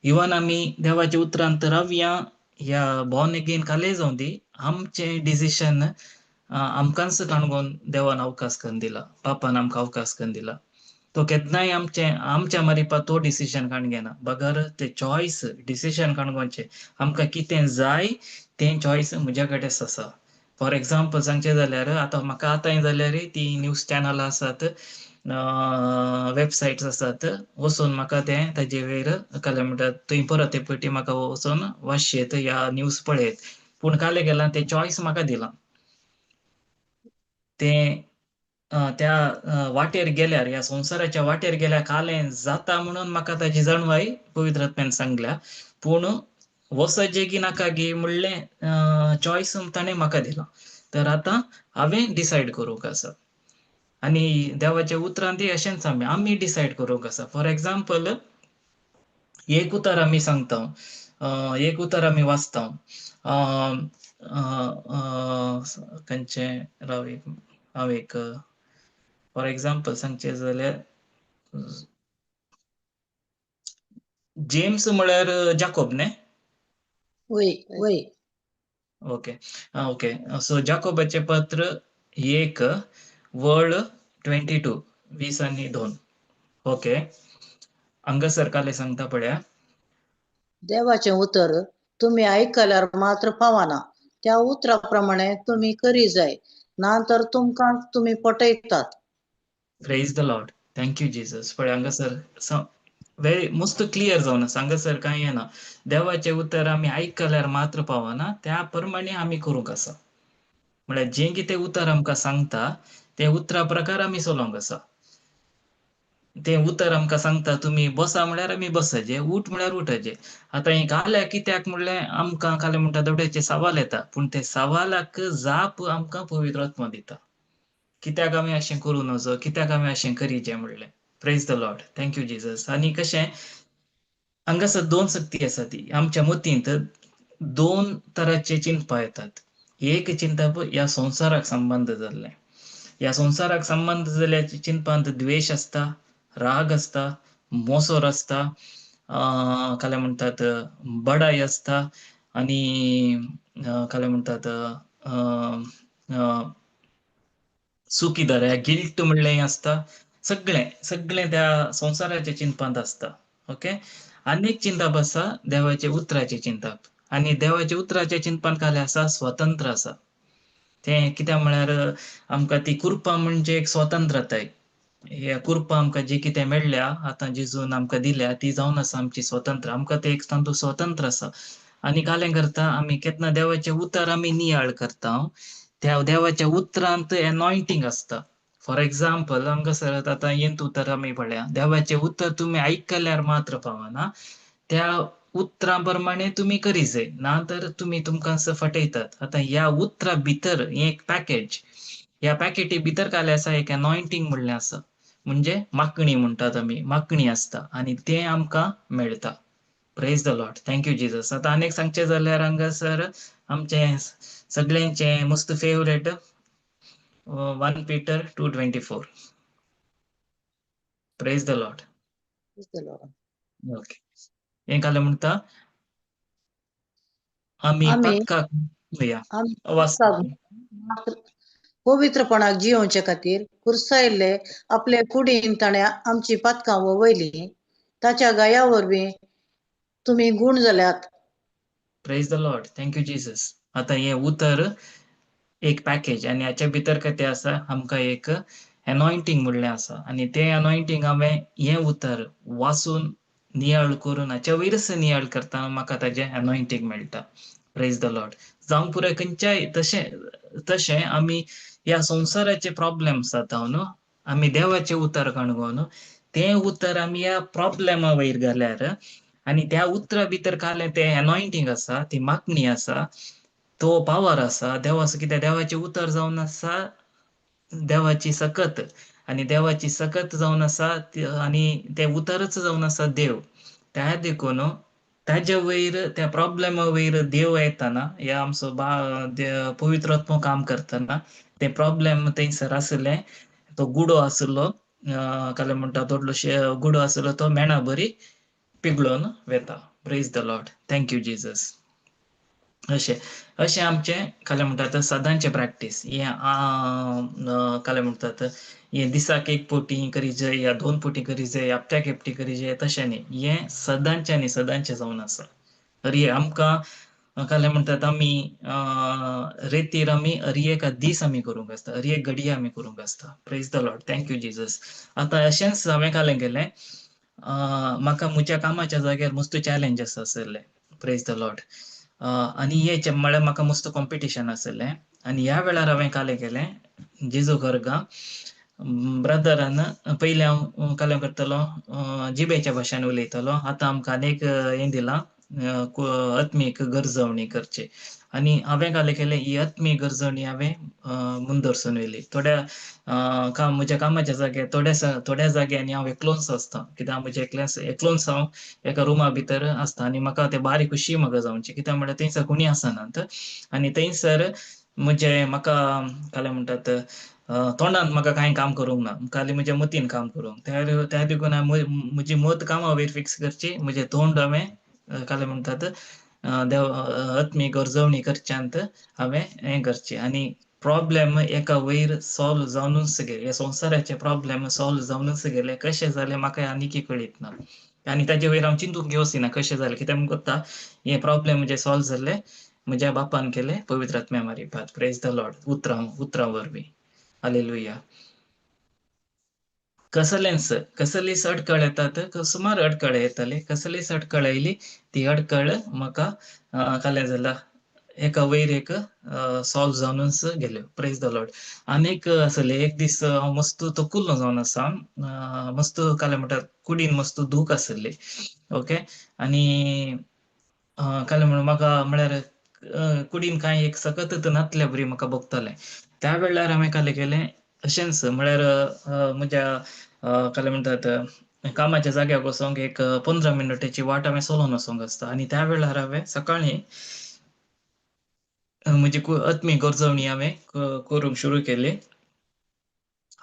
इवन आमी देवाच्या उतरांत रावया ह्या बॉर्न एगेन खाले जावं दी, आमचें डिसिशन आमकांच काणकोण देवान अवकाश करून दिला, बापान आमकां अवकाश करून दिला. तो केन्नाय आमचें आमच्या मारिपा तो डिसिशन काडून घेना, बगर ते चॉयस डिसिशन काणकोणचें आमकां कितें जाय तें चॉयस म्हज्या कडेन आसा. फॉर एग्जाम्पल सांगचें जाल्यार आतां म्हाका आतांय जाल्यार ती न्यूज चॅनल आसात, वेबसायट्स आसात, वचून म्हाका तें ताजे वयर कालें म्हणटात थंय परत एक फावटी म्हाका वचून वाचयेत ह्या न्यूज पळयत. पूण कालें गेलां तें चॉयस म्हाका दिलां, तें त्या वाटेर गेल्यार ह्या संवसाराच्या वाटेर गेल्यार कालें जाता म्हणून म्हाका ताजी जाणवाय पवित्र आत्म्यान सांगल्या. पूण वचचें की नाका गी म्हणलें चॉयस ताणें म्हाका दिलां. तर आतां हांवें डिसायड करूंक आसा. आनी देवाच्या उतरान ती अशेंच आमी डिसायड करूंक आसा. फॉर एग्जाम्पल एक उतर आमी सांगता, एक उतर आमी वाचता, खंयचें राव एक हांव एक फॉर एग्जाम्पल सांगचें जाल्यार जेम्स म्हळ्यार जाकोब न्ही? वय वय. ओके ओके, सो जाकोबाचें पत्र 1 वळ 22 22. ओके, हांगासर कालें सांगता पळया. देवाचें उतर तुमी आयकल्यार मात्र पावना, त्या उतरा प्रमाणे तुमी करी जाय, ना तर तुमकां तुमी पटयतात. Praise the Lord, thank you Jesus. पळय हांगासर वेरी मस्त क्लियर जावन आसा. हांगासर कांय येना, देवाचें उतर आमी आयकल्यार मात्र पावना, त्या प्रमाणे आमी करूंक आसा. म्हळ्यार जें कितें उतर आमकां सांगता तें उतरा प्रकार आमी चलोवंक आसा. तें उतर आमकां सांगता तुमी बसा म्हळ्यार आमी बसाचें, उठ म्हळ्यार उठाचें. आतां हें काल्या कित्याक म्हणलें आमकां कालें म्हणटा थोड्याचे सवाल येता, पूण ते सवालाक जाप आमकां पवित्र आत्मा दिता. कित्याक आमी अशें करूं नजो, कित्याक आमी अशें करीचें म्हणलें. Praise the Lord, thank you Jesus. आनी कशें हांगासर दोन शक्ती आसा, ती आमच्या मतींत दोन तरांचे चिंतपा येतात. एक चिंतप ह्या संवसाराक संबंद जाल्लें, ह्या संवसाराक संबंद जाल्ल्या चिंतपांत द्वेश आसता, राग आसता, मोसोर आसता, कालें म्हणटात बडाय आसता, आनी कालें म्हणटात चुकीदार गिल्ट म्हणलें आसता. सगळें सगळें त्या संवसाराच्या चिंतपांत आसता. ओके, आनी एक चिंतप आसा देवाच्या उतराचें चिंतप. आनी देवाच्या उतराच्या चिंतपान कालें आसा स्वतंत्र आसा. तें कित्याक म्हळ्यार आमकां ती कृपा म्हणजे एक स्वतंत्रताय. ह्या कृपा आमकां जी कितें मेळ्ळ्या आतां जेजून आमकां दिल्या ती जावन आसा आमची स्वतंत्र. आमकां तें एक तातूंत स्वतंत्र आसा. आनी कालें करता आमी केन्ना देवाचें उतर आमी नियाळ करता, त्या देवाच्या उतरांत एनॉयंटींग आसता. फॉर एग्जाम्पल हांगासर आतां हेंच उतर आमी पळया, देवाचें उतर तुमी आयकल्यार मात्र पावना, त्या उतरां प्रमाणे तुमी करी जाय, ना तर तुमी तुमकां फटयतात. आतां ह्या उतरा भितर हें एक पॅकेज, ह्या पॅकेटी भितर कालें आसा एक एनॉयंटींग म्हणलें आसा, म्हणजे मागणी म्हणटात आमी, मागणी आसता आनी तें आमकां मेळटा. Praise the Lord, thank you Jesus. आतां आनीक सांगचें जाल्यार हांगासर आमचें सगळ्यांचें मस्त favourite 1 Peter 2:24. Praise the Lord. Okay, हें कालें म्हणटा आमी पक्का पवित्रपणाक जियोवचे खातीर कुर्सायल्ले आपले कुडीन ताणें आमची पातकां वयली, ताच्या गाया वरवीं तुमी गूण जाल्यात. Praise the Lord, thank you Jesus. आतां हें उतर एक पॅकेज आनी हाच्या भितर कितें आसा आमकां एक एनॉयंटींग म्हणलें आसा. आनी तें एनॉयंटींग हांवें हें उतर वाचून नियाळ करून हाच्या वयरच नियाळ करतना म्हाका ताजें एनॉयंटींग मेळटा. Praise the Lord. जावंक पुराय खंयच्याय तशें तशें आमी ह्या संवसाराचे प्रॉब्लेम्स जाता न्हू, आमी देवाचें उतर काणगो न्हू, तें उतर आमी ह्या प्रॉब्लेमा वयर घाल्यार आनी त्या उतरा भितर घालें तें एनॉयंटींग आसा, ती मागणी आसा, तो पावर आसा देवाचो. कित्याक देवाचें उतर जावन आसा देवाची सकत, आनी देवाची सकत जावन आसा आनी तें उतरच जावन आसा देव. त्या देखून ताज्या वयर त्या प्रॉब्लेमा वयर देव येताना ह्या आमचो पवित्र आत्मो काम करतना ते प्रॉब्लेम थंयसर आसले, तो गुडो आसलो, कालें म्हणटा थोडलो गुडो आसलो तो मेणा बरी पिगळोन वेता. Praise the Lord, thank you Jesus. अशें अशें आमचें कालें म्हणटात सदांचें प्रॅक्टीस. हें कालें म्हणटात हें दिसाक एक पोटी करी जाय या 2 पोटी करी जाय, हप्त्याक एक पोटी करी जाय, तशें न्ही, हें सदांचें आनी सदांचें जावन आसा. अरे आमकां कालें म्हणटात आमी रेतीर आमी अरी एका दीस आमी करूंक आसता, अरी एक घडये आमी करूंक आसता. Praise the Lord, thank you Jesus. आतां अशेंच हांवें कालें केलें, म्हाका म्हज्या कामाच्या जाग्यार मस्त चॅलेंजस आसले. Praise the Lord. आनी हे म्हळ्यार म्हाका मस्त कॉम्पिटिशन आसलें. आनी ह्या वेळार हांवें कालें केलें जेजू गर्गा ब्रदरान पयलें हांव कालें करतलो जिबेच्या भाशेन उलयतलो. आतां आमकां आनीक हें दिलां, आत्मीक गरजवणी करची. आनी हांवें कालें केलें, ही आत्मीक गरजवणी हांवें मुंदरसून व्हेली. थोड्या काम म्हज्या कामाच्या जाग्यार थोड्या जाग्यांनी हांव एकलोच आसता, कित्याक म्हजें एकल्याच एकलोच हांव एका रुमा भितर आसता आनी म्हाका ते बारीक खुशी म्हाका जावची, कित्याक म्हणल्यार थंयसर कोणी आसनात आनी थंयसर म्हजें म्हाका कालें म्हणटात तोंडान म्हाका कांय काम करूंक ना, खाली म्हज्या मतीन काम करूंक. त्या देखून हांवें म्हजी मत कामा वयर फिक्स करची, म्हजें तोंड हांवें कालें म्हणटात देव आत्मीक गरजवणी करच्यांत हांवें हें करचें. आनी प्रॉब्लेम एका वयर सॉल्व जावनूच गेले, ह्या संवसाराचे प्रॉब्लेम सॉल्व जावनूच गेले. कशें जालें म्हाका आनीकय कळीत ना आनी ताजे वयर हांव चिंतूंक घेवची ना कशें जालें, कित्याक म्हाका कोत्ता हे प्रॉब्लेम म्हजे सॉल्व जाल्ले म्हज्या बापान केले पवित्र आत्म्या मारिफात. प्रेज the Lord. उतरां वरवीं. हालेलुया. कसलेंच कसलीच अडकळ येतात, सुमार अडकळ येताले, कसलीच अडकळ आयली ती अडकळ म्हाका कालें जाल्या एका वयर एक सॉल्व जावनूच गेल्यो. Praise the Lord. आनीक आसले एक दीस हांव मस्त तकुल्लो जावन आसा, मस्त कालें म्हणटात कुडीन मस्त दूख आसली. ओके, आनी कालें म्हणून म्हाका म्हळ्यार कुडीन कांय एक सकत नातल्या बरी म्हाका भोगतालें. त्या वेळार हांवें कालें केलें अशेंच म्हळ्यार म्हज्या कालें म्हणटात कामाच्या जाग्यार वचोंक एक 15 मिनटाची वाट हांवें चलोवन वचोंक आसता आनी त्या वेळार हांवें सकाळीं म्हजी आत्मीक गरजवणी हांवें करूंक सुरू केली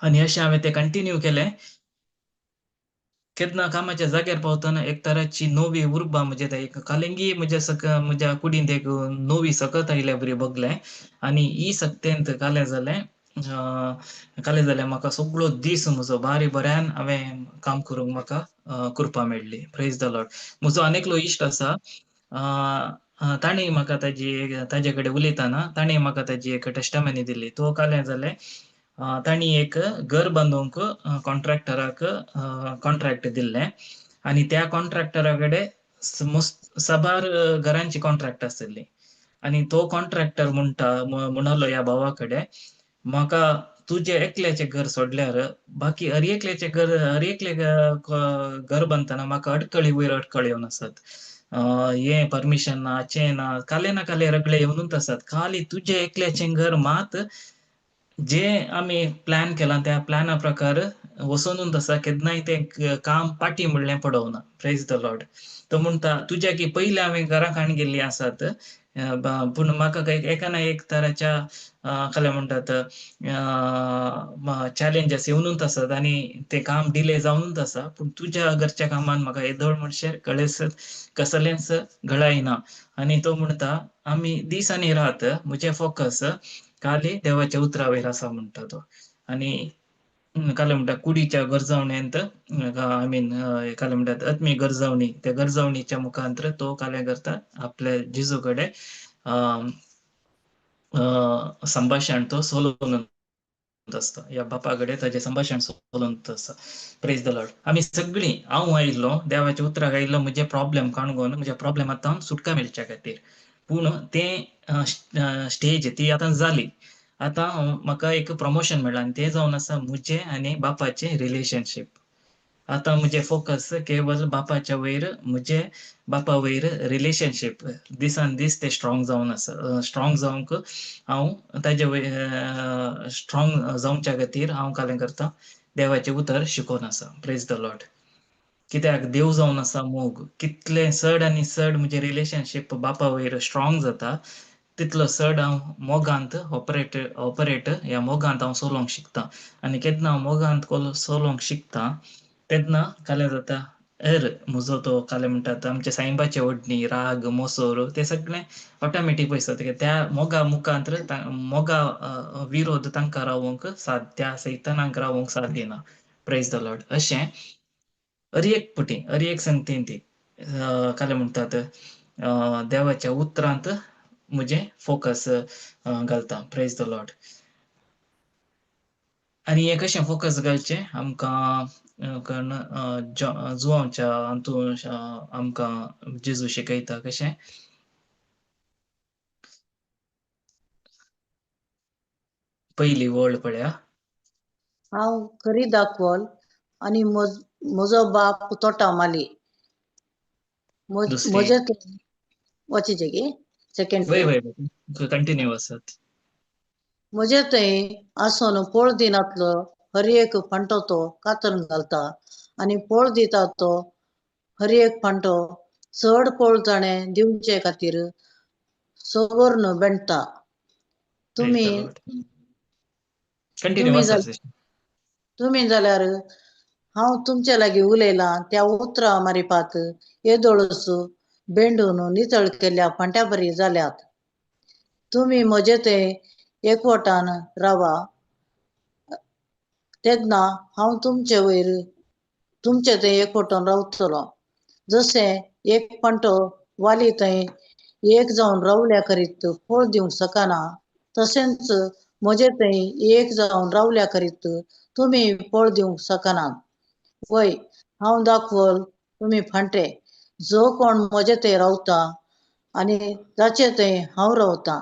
आनी अशें हांवें तें कंटिन्यू केलें. केन्ना कामाच्या जाग्यार पावतना एक तराची नवी उर्बा म्हजे एक कालेंगी म्हज्या म्हज्या कुडींत एक नवी सकत आयल्या बरी बगलें आनी ही सक्तेंत कालें जालें कालें जालें म्हाका सगळो दीस म्हजो बारी बऱ्यान हांवें काम करूंक म्हाका कृपा मेळ्ळी. Praise the Lord. म्हजो आनी एकलो इश्ट आसा, ताणें म्हाका ताजे कडेन उलयतना ताणें म्हाका ताजी एक टेस्टमनी दिली. तो कालें जालें तांणी एक घर बांदूंक कॉन्ट्रॅक्टराक कॉन्ट्रॅक्ट दिल्लें आनी त्या कॉन्ट्रॅक्टरा कडेन साबार घरांची कॉन्ट्रॅक्ट आशिल्ली आनी तो कॉन्ट्रॅक्टर म्हणटा म्हणलो ह्या भावा कडेन, म्हाका तुजें एकल्याचें घर सोडल्यार बाकी हर एकल्याचें घर हर एकले घर बांदतना म्हाका अडकळी वयर अडकळ येवन आसात, हें परमिशन ना चें ना काले ना काले रगडे येवनूच आसात, खाली तुजें एकल्याचें घर मात जे आमी प्लॅन केलां त्या प्लॅना प्रकार वसोनूच आसा, केन्नाय तें काम पाटी म्हणलें पडोवना. Praise the Lord. तो म्हणटा तुज्या की पयलीं हांवें घरां काण गेल्लीं आसात पूण म्हाका एका ना एक तराच्या कालें म्हणटात चॅलेंजीस येवनूच आसात आनी तें काम डिले जावनूच आसा, पूण तुज्या घरच्या कामान म्हाका येदोळ म्हणशे कळेस कसलेंच घडायना. आनी तो म्हणटा आमी दीस आनी रात म्हजें फोकस खाली देवाच्या उतरा वयर आसा म्हणटा तो. आनी कालें म्हणटा कुडीच्या गरजावणेंत I mean कालें म्हणटात आत्मीक गरजावणी, त्या गरजावणीच्या मुखांतर तो कालें करता आपल्या जेजू कडेन संभाशण तो सोलोवन आसता, ह्या बापा कडेन ताजें संभाशण सोलोवन आसता. Praise the Lord. आमी सगळीं हांव आयिल्लो देवाच्या उतराक आयिल्लो म्हजे प्रॉब्लेम काणून म्हज्या प्रॉब्लेमांत सुटका मेळच्या खातीर, पूण तें स्टेज ती आतां जाली. आतां म्हाका एक प्रमोशन मेळ्ळां आनी तें जावन आसा म्हजें आनी बापाचें रिलेशनशीप. आतां म्हजें फोकस केवल बापाच्या वयर, म्हजें बापा वयर रिलेशनशीप दिसान दीस तें स्ट्रॉंग जावन आसा. स्ट्रॉंग जावंक हांव ताजे वयर स्ट्रॉंग जावच्या खातीर हांव कालें करता देवाचें उतर शिकोवन आसा. Praise the Lord. कित्याक देव जावन आसा मोग, कितलें चड आनी चड म्हजें रिलेशनशीप बापा वयर स्ट्रॉंग जाता तितलो चड हांव मोगांत ऑपरेट ऑपरेट ह्या मोगांत हांव चलोवंक शिकता आनी केन्ना हांव मोगांत चलोवंक शिकता तेन्ना कालें जाता एर म्हजो तो कालें म्हणटात आमच्या सायबाचे ओडणी राग मोसोर ते सगळें ऑटोमॅटीक पयस जाता. त्या मोगा मुखांत मोगा विरोध तांकां रावोंक साथ त्या सैतानांक रावोंक साथ दिना. Praise the Lord. अशें हर एक पटी हर एक संगतीन ती कालें म्हणटात देवाच्या उतरांत म्हजें फोकस घालता. Praise the Lord. आनी हें कशें फोकस घालचें आमकां कारण जुवांच्या हातूंत आमकां जेजू शिकयता कशें पयली वळ पळया. हांव खरी दाखवल आनी म्हजो बाप तोटा माली, दुसरी म्हजे वचचे की सेकंड वय वय कंटिन्यू आसात. म्हजे थंय आसून पोळ दिनातलो हर एक फांटो तो कातरून घालता आनी पोळ दिता तो हर एक फांटो चड पोळ ताणें दिवचे खातीर सवर्ण बेणटा. प्रेज तुमी the Lord. Continue तुमी आसात. तुमी जाल्यार हांव तुमचे लागीं उलयलां त्या उतरां मारिपात येदोळच बेंडून नितळ केल्ल्या फांट्या बरी जाल्यात. तुमी म्हजे ते एकवटान रावा तेन्ना हांव तुमचे वयर तुमचे थंय एकवटान रावतलो. जशें एक पांटो वाली थंय एक जावन रावल्या करीत फळ दिवंक शकना तशेंच म्हजे थंय एक जावन रावल्या करीत तुमी फळ दिवंक शकनात. वय हांव दाखवल तुमी फांटे जो कोण म्हजे थंय रावता आनी जाचे थंय हांव रावता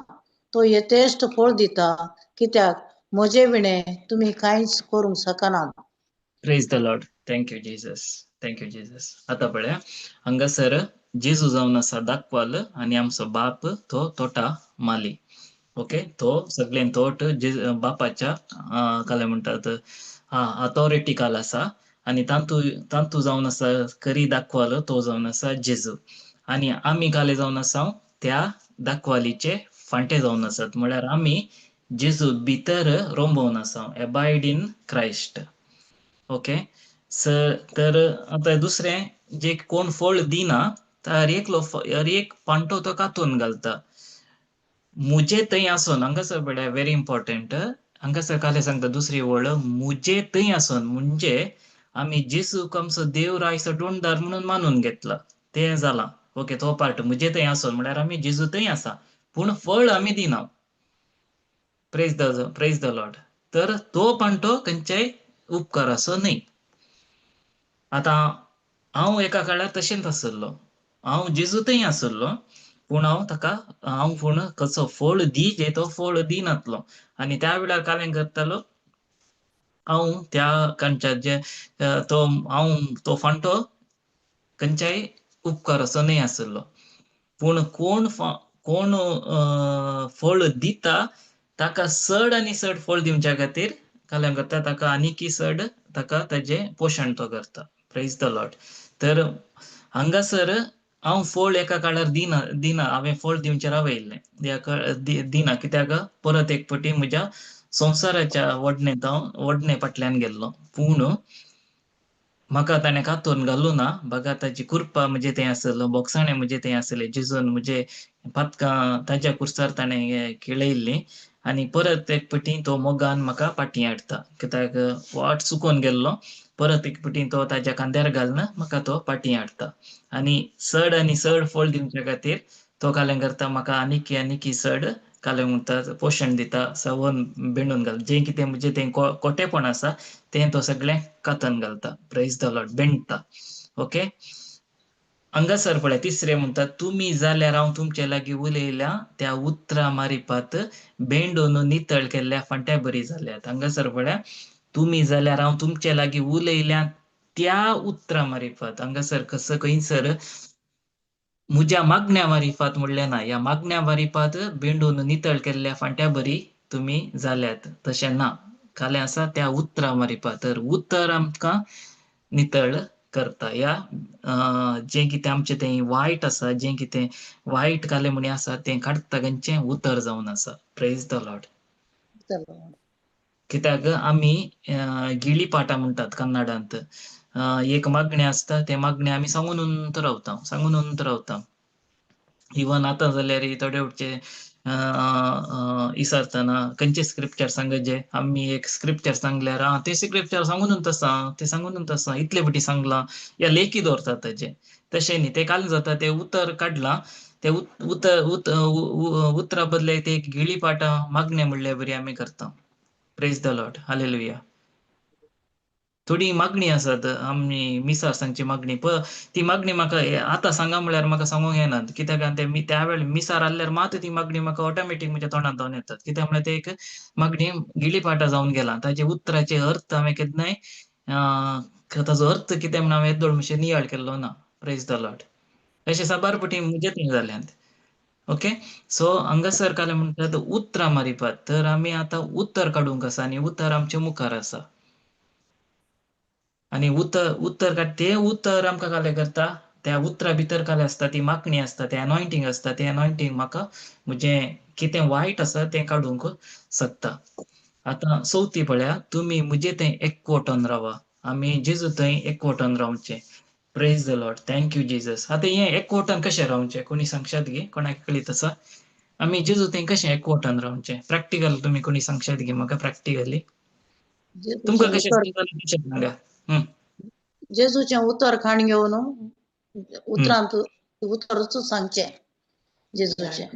तो यथेश्ट फळ दिता कित्याक म्हजे विणें तुमी कांयच करूंक शकनात. Praise the Lord. Thank you Jesus. Thank you Jesus. आतां पळया हांगासर जेजू जावन आसा दाखवाल आनी आमचो बाप तो तोटा माली. ओके, तो सगळें तोट बापाच्या काय म्हणटात अथॉरिटी काल आसा आनी तांतू तांतू जावन आसा करी दाखवाल तो जावन आसा जेजू. आनी आमी काले जावन आसा त्या दाखवालीचे फांटे जावन आसात. म्हळ्यार आमी जेजू भितर रोंबोवन आसा, एबायड इन क्रायस्ट. ओके, तर आतां दुसरें जे कोण फळ दिना तर एकलो हर एक पांटो तो कातून घालता. मुजे थंय आसून हांगासर पळय व्हेरी इम्पॉर्टंट, हांगासर काले सांगता दुसरी वळ मुजे थंय आसून म्हणजे आमी जेजूक आमचो देव रायचो डोंडार म्हणून मानून घेतला तें जालां. ओके, तो पार्ट मुजे थंय आसून म्हळ्यार आमी जेजू थंय आसा पूण फळ आमी दिना. प्रेज the Lord. तर तो पांटो खंयच्याय उपकाराचो न्हय. आतां हांव एका काळार तशेंच आसलो, हांव जेजू थंय आसलो पूण हांव ताका हांव पूण कसो फळ दी जे तो फळ दिनातलो. आनी त्या वेळार कालें करतालो हांव त्या खंयच्या जे तो हांव तो फांटो खंयच्याय उपकाराचो न्हय आसलो. पूण कोण कोण फळ दिता ताका चड आनी चड फळ दिवच्या खातीर कालें करता ताका आनीकी चड ताका ताजें पोशण तो करता. Praise the Lord. तर हांगासर हांव फळ एका काळार दिना दिना हांवें फळ दिवचें रावयल्लें दिना कित्याक परत एक फावटी म्हज्या संवसाराच्या वडणेंत हांव वडणे फाटल्यान गेल्लो. पूण म्हाका ताणें कातरून घालूं ना, बगा ताजी कृपा म्हजे थंय आसलो, बोगसाणें म्हजे थंय आसलें, जेजून म्हजे पातकां ताज्या कुर्सार ताणें खेळयल्लीं आनी परत एक फावटी तो मोगान म्हाका फाटीं हाडटा. कित्याक वाट चुकोन गेल्लो परत एक फावटी तो ताज्या खांद्यार घालून म्हाका तो फाटीं हाडटा आनी चड आनी चड फळ दिवच्या खातीर तो कालें करता म्हाका आनीकी आनीकी चड कालें म्हणटा पोशण दिता, सवन बेंडून घालता जें कितें म्हजें तें कोटेपण आसा तें तो सगळें कातन घालता. प्रेज the Lord. बेंडटा. Okay, हांगासर पळय तिसरें म्हणटा तुमी जाल्यार हांव तुमचे लागीं उलयल्या त्या उतरां मारिपात बेंडून नितळ केल्ल्या फांट्या बरी जाल्यात. हांगासर पळय तुमी जाल्यार हांव तुमचे लागीं उलयल्या त्या उतरां मारिफात. हांगासर कसो खंयसर म्हज्या मागण्या मारिफात म्हणलें ना, ह्या मागण्या मारिफात बेंडून नितळ केल्ल्या फांट्या बरी तुमी जाल्यात तशें ना. खालें आसा त्या उतरां मारिफात. तर उतर आमकां नितळ करता. ह्या जें कितें आमचें तें वायट आसा, जें कितें वायट कालें म्हणी आसा तें काडटा खंयचें उतर जावन आसा. Praise the Lord. कित्याक आमी गिळी पाटां म्हणटात कन्नडांत, एक मागणें आसता तें मागणें आमी सांगून रावता सांगून रावता. इवन आतां जाल्यार थोडे फावटी विचारतना खंयचें स्क्रिप्चर सांगचे, आमी एक स्क्रिप्चर सांगल्यार आं तें स्क्रिप्चर सांगून आसा तें सांगून आसा इतले फावटी सांगलां या लेखी दवरतात ताजें. तशें न्ही, तें काल जाता तें उतर काडलां तें उतर उतरा बदले ते एक गिळी पाटां मागणें म्हणल्यार बरी आमी करता. Praise the Lord. Hallelujah. थोडी मागणी आसात आमी मिसार सांगची मागणी ती मागणी म्हाका आतां सांगा म्हळ्यार म्हाका सांगूंक येनात कित्याक ते त्या वेळ मिसार आहल्यार मात ती मागणी म्हाका ऑटोमॅटीक म्हज्या तोंडांत जावन येतात. कित्याक म्हळ्यार ते एक मागणी गिळी पाटा जावन गेला ताजे उतराचे अर्थ हांवें केन्नाय ताजो अर्थ कितें म्हण हांवें येदोळ मातशें नियाळ केल्लो ना. Praise the Lord. अशें साबार पटी म्हजे थंय जाल्यांत. ओके, सो हांगासर कालें म्हणटात उतरां मारिपात, तर आमी आतां उत्तर काडूंक आसा आनी उतर आमच्या मुखार आसा. आनी उतर उतर काड तें उतर आमकां कालें करता, त्या उतरा भितर कालें आसता ती मागणी आसता, तें अनॉयंटींग आसता, तें अनॉयंटींग म्हाका म्हजें कितें वायट आसा तें काडूंक शकता. आतां चवथी पळया, तुमी म्हजे थंय एकवटून रावा. आमी जेजू थंय एकवटून रावचें. Praise the Lord, thank you Jesus. आतां हें एकवटान कशें रावचें कोणी सांगशात गे? कोणाक कळीत आसा आमी जेजू थंय कशें एकवटान रावचें? प्रॅक्टिकल तुमी कोणी सांगशात गे म्हाका प्रॅक्टिकली? तुमकां जेजूचें कशें उतर, तशें सांगा. जेजूचें उतर खाण घेवन उतरांत उतरूच सांगचें जेजूचें.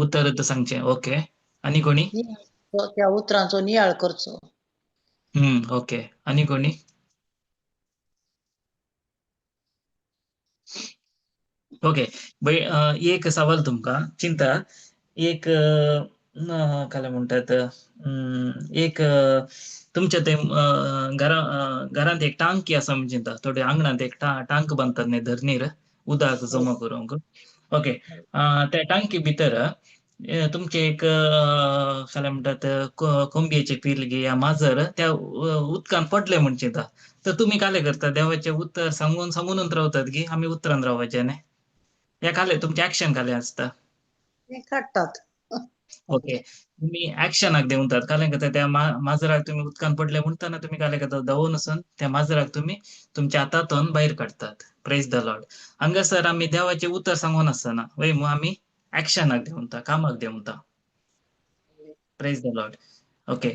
उतर सांगचें. ओके, आनी कोणी? त्या उतरांचो नियाळ करचो. ओके, आनी कोणी? ओके, एक सवाल तुमकां चिंता. एक काय म्हणटात, एक तुमच्या थंय घरा घरांत एक टांकी आसा म्हण चिंता. थोडे आंगणांत एक टांक बांदतात न्ही धरणीर उदक जमा करूंक. ओके, त्या टांकी भितर तुमचे एक काय म्हणटात कोंबयेचे पील गे या माजर त्या उदकान पडले म्हण चिंता. तर तुमी कालें करता? देवाचें उतर सांगून सांगूनच रावतात गी आमी उतरान रावपाचें न्ही? ह्या कालें तुमचें एक्शन कालें आसता? तें काडटात. ओके, तुमी एक्शनाक देंवतात. कालें करता त्या माजराक तुमी उदकान पडले म्हणटना तुमी कालें करता, धांवून वचून त्या माजराक तुमी तुमच्या हातांतून भायर काडटात. Praise the Lord. हांगासर आमी देवाचें उतर सांगून आसना वय मू, आमी एक्शनाक देंवता, कामाक देंवता. Praise the Lord. Okay,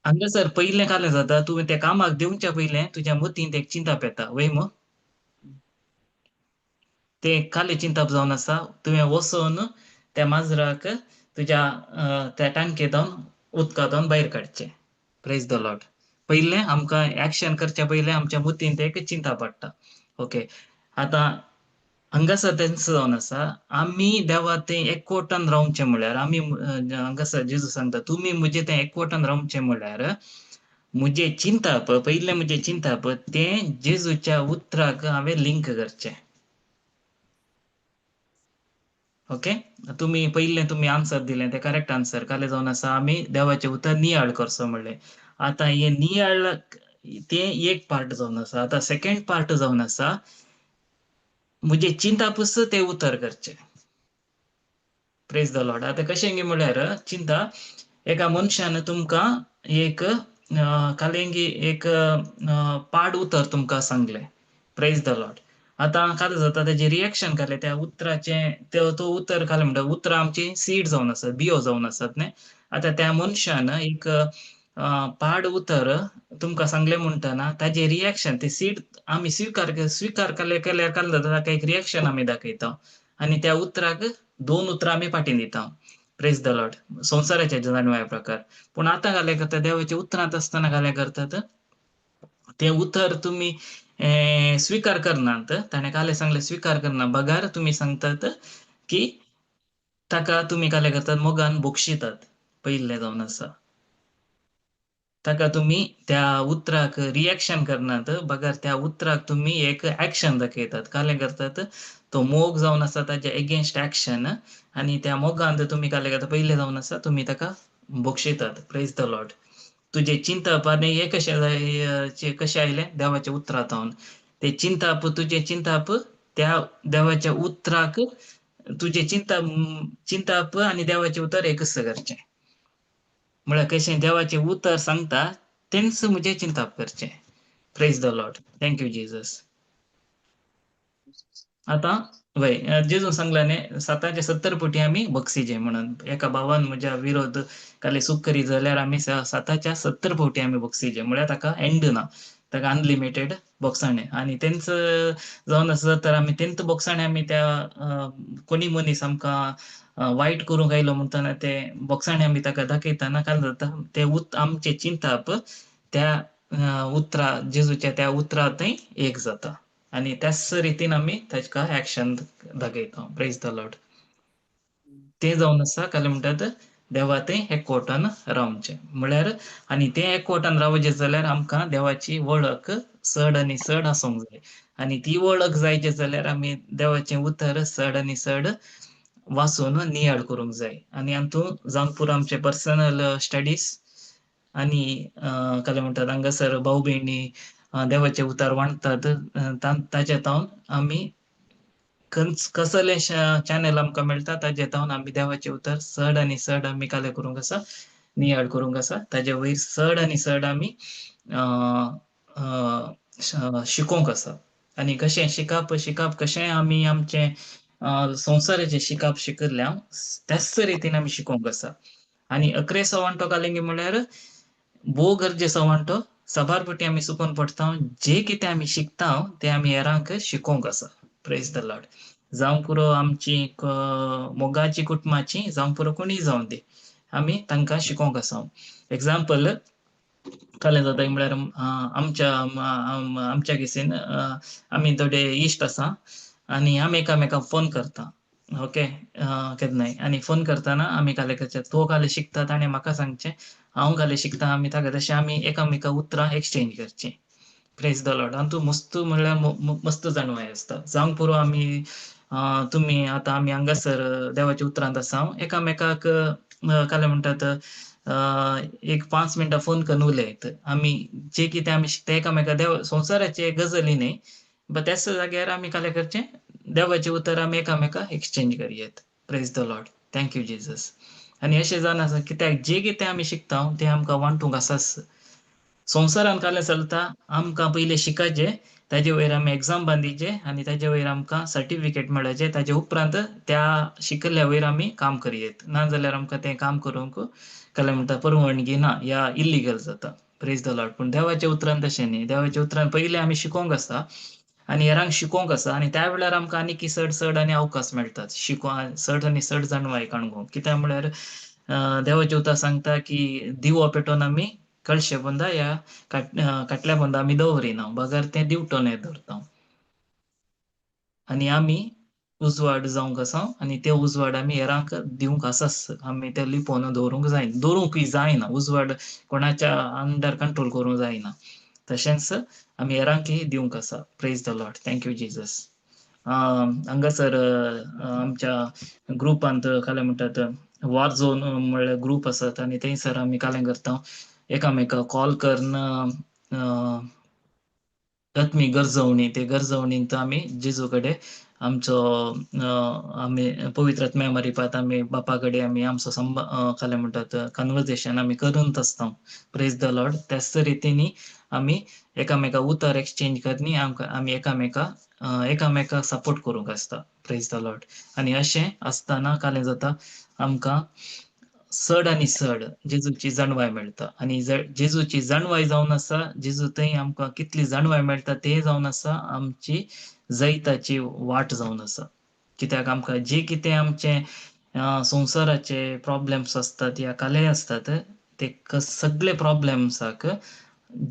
हांगासर पयलें कालें जाता, तुवें त्या कामाक देंवच्या पयलें तुज्या मतींत एक चिंताप येता वय मू. तें कालें चिंताप जावन आसा, तुवें वचून त्या माजराक तुज्या त्या टांकेंतून उदकांतून भायर काडचें. Praise the Lord. पयलें आमकां एक्शन करच्या पयलें आमच्या मतींत एक चिंता पडटा. ओके, आतां हांगासर तेंच जावन आसा, आमी देवा तें एकवटान रावचें म्हळ्यार आमी हांगासर जेजू सांगता तुमी म्हजें तें एकवटान रावचें म्हळ्यार म्हजें चिंताप पयलें म्हजें चिंताप तें जेजूच्या उतराक हांवें लिंक करचें. ओके, तुमी पयलें तुमी आन्सर दिलें तें करेक्ट आन्सर. कालें जावन आसा आमी देवाचें उतर नियाळ करचो म्हणलें. आतां हें नियाळ तें एक पार्ट जावन आसा. आतां सेकेंड पार्ट जावन आसा म्हजें चिंतापूच तें उतर करचें. Praise the Lord. आतां कशें गे म्हळ्यार चिंता एका मनशान तुमकां एक कालेंगी एक पाड उतर तुमकां सांगलें. Praise the Lord. आतां कालें जाता तेजें रिएक्शन कालें त्या उतराचें, तो उतर कालें म्हणटा उतरां आमची सीड जावन आसत, बियो जावन आसत न्ही. आतां त्या मनशान एक पाड उतर तुमकां सांगलें म्हणटना ताजें रिएक्शन ते सीड आमी स्विकार स्विकार केले केल्यार कालें जाता ताका एक रिएक्शन आमी दाखयता आनी त्या उतराक दोन उतरां आमी फाटीं दिता. Praise the Lord. संवसाराच्या जाणवाय प्रकार. पूण आतां कालें करता देवाच्या उतरांत आसतना कालें करतात तें उतर तुमी स्विकार करनात. ताणें कालें सांगलें स्विकार करना बगार तुमी सांगतात की ताका तुमी कालें करतात मोगान बक्षितात. पयिल्लें जावन आसा ताका तुमी त्या उतराक रिएक्शन करनात बगर त्या उतराक तुमी एक एक्शन दाखयतात. कालें करतात तो मोग जावन आसा ताच्या एगेन्स्ट एक्शन आनी त्या मोगांत तुमी कालें करता पयलें जावन आसा तुमी ताका बक्षयतात. Praise the Lord. तुजें चिंतप आनी हें कशें कशें आयलें देवाच्या उतरांत ते चिंताप तुजें चिंताप त्या देवाच्या उतराक तुजें चिंताप चिंताप आनी देवाचें उतर एकच करचें. म्हळ्यार कशें देवाचें उतर सांगता तेंच म्हजें चिंताप करचें. Praise the Lord. Thank you Jesus. आतां वय जेजून सांगलें न्ही साताचे 70 पटी आमी बक्षिचे म्हणून. एका भावान म्हज्या विरोध काले चूक करीत जाल्यार आमी 7च्या 70 पवटी आमी बक्षिचे म्हळ्यार ताका एंड ना, ताका अनलिमिटेड बोक्साणें. आनी तेंच जावन आसा तर आमी तेंच बोक्साणें आमी त्या कोणी मनीस आमकां वायट करूंक आयलो म्हणटना ते बोक्साणें आमी ताका दाखयतना काल जाता ते आमचें चिंताप त्या उतरा जेजूच्या त्या उतरा थंय एक जाता आनी त्याच रितीन आमी ताका एक्शन दाखयता. Praise the Lord. तें जावन आसा काल म्हणटात देवा तें एकवटान रावचें म्हळ्यार आनी तें एकवटान रावचें जाल्यार आमकां देवाची वळख चड आनी चड आसूंक जाय. आनी ती वळख जायची जाल्यार आमी देवाचें उतर चड आनी चड वाचून नियाळ करूंक जाय. आनी हातूंत जावंक पुरो आमचे पर्सनल स्टडीज आनी काय म्हणटात हांगासर भाव भयणी देवाचें उतर वांटतात ताचे तावन आमी कसलें चॅनल आमकां मेळटा ताजे तावन आमी देवाचें उतर चड आनी चड आमी काले करूंक आसा, नियाळ करूंक आसा. ताजे वयर चड आनी चड आमी शिकोवंक आसा. आनी कशें शिकप शिकप कशें आमी आमचें संवसाराचें शिकप शिकल्ल्या त्याच रितीन आमी शिकोवंक आसा. आनी अकरे सवांटो घालेंगे म्हळ्यार भोव गरजेचो वांटो साबार पटी आमी चुकोन पडटा, जे कितें आमी शिकता तें आमी हेरांक शिकोवंक आसा. Praise the Lord. जावं पुरो आमची मोगाची कुटुंबाची, जावं पुरो कोणीय जावं दी, आमी तांकां शिकोवंक आसा. एग्जाम्पल कालें जाता म्हळ्यार आमच्या आमच्या केसीन आमी थोडे इश्ट आसा आनी आमी एकामेकांक फोन करता, ओके, केन्नाय. आनी फोन करतना आमी काले करचे, तो काले शिकता ताणें म्हाका सांगचें, हांव काले शिकता आमी ताका, तशें आमी एकामेका उतरां एक्सचेंज करचीं. Praise the Lord. आनी तूं मस्त म्हणल्यार मस्त जाणवाय आसता. जावंक पुरो आमी तुमी आतां आमी हांगासर देवाच्या उतरांत आसा, एकामेकाक काले म्हणटात एक 5 मिनटां फोन करून उलयत आमी जे कितें आमी शिकता एकामेका देव संवसाराचे गजाली न्ही, बट त्याच जाग्यार आमी काले करचें देवाचें उतर आमी एकामेका exchange करयेत. Praise the Lord. Thank you Jesus. आनी अशें जावन आसा कित्याक जे कितें आमी शिकता तें आमकां वांटूंक आसाच. संवसारान कालें चलता, आमकां पयलें शिकाचें, ताजे वयर आमी एग्जाम बांदिचें आनी ताजे वयर आमकां सर्टिफिकेट मेळचें, ताजे उपरांत त्या शिकल्ल्या वयर आमी काम करयेत. ना जाल्यार आमकां तें काम करूंक कालें म्हणटा परवानगी ना या इल्लिगल जाता. Praise the Lord. पूण देवाच्या उतरान तशें न्ही. देवाच्या उतरान पयलें आमी शिकोवंक आसा आनी हेरांक शिकोवंक आसा आनी त्या वेळार आमकां आनीक चड चड आनी अवकाश मेळटात शिको चड आनी चड जाणवाय काणगोवंक. कित्याक म्हळ्यार देवाचें उतर सांगता की दिवो पेटोवन आमी कळशे बंदा या काटल्या बंदा आमी दवरिना, बगर तें दिवटोने दवरता आनी आमी उजवाड जावंक आसा आनी ते उजवाड आमी हेरांक दिवंक आसाच. आमी ते लिपोवन दवरूंक जायना, दवरूंकय जायना. उजवाड कोणाच्या अंडर कंट्रोल करूंक जायना. तशेंच आमी हेरांकय दिवंक आसा. Praise the Lord. Thank you Jesus. हांगासर आमच्या ग्रुपांत कालें म्हणटात वॉर झोन म्हळ्यार ग्रूप आसात आनी थंयसर आमी कालें करता, एकामेका कॉल करून आत्मी गरजवणी, ते गरजवणींत आमी जेजू कडेन आमचो आमी पवित्र आत्म्या मारिफात आमी बापा कडेन आमी आमचो कालें म्हणटात कन्वर्जेशन आमी करूंत आसता. Praise the Lord. त्याच रितीनी आमी एकामेका उतर एक्सचेंज करनी आमकां आमी एकामेका एकामेकाक सपोर्ट करूंक आसता. Praise the Lord. आनी अशें आसतना कालें जाता आमकां चड आनी चड जेजूची जाणवाय मेळटा. आनी जेजूची जाणवाय जावन आसा, जेजू थंय आमकां कितली जाणवाय मेळटा तें जावन आसा आमची जैताची वाट जावन आसा. कित्याक आमकां जे कितें आमचे संवसाराचे प्रॉब्लेम्स आसतात या काले आसतात ते सगळे प्रॉब्लेम्साक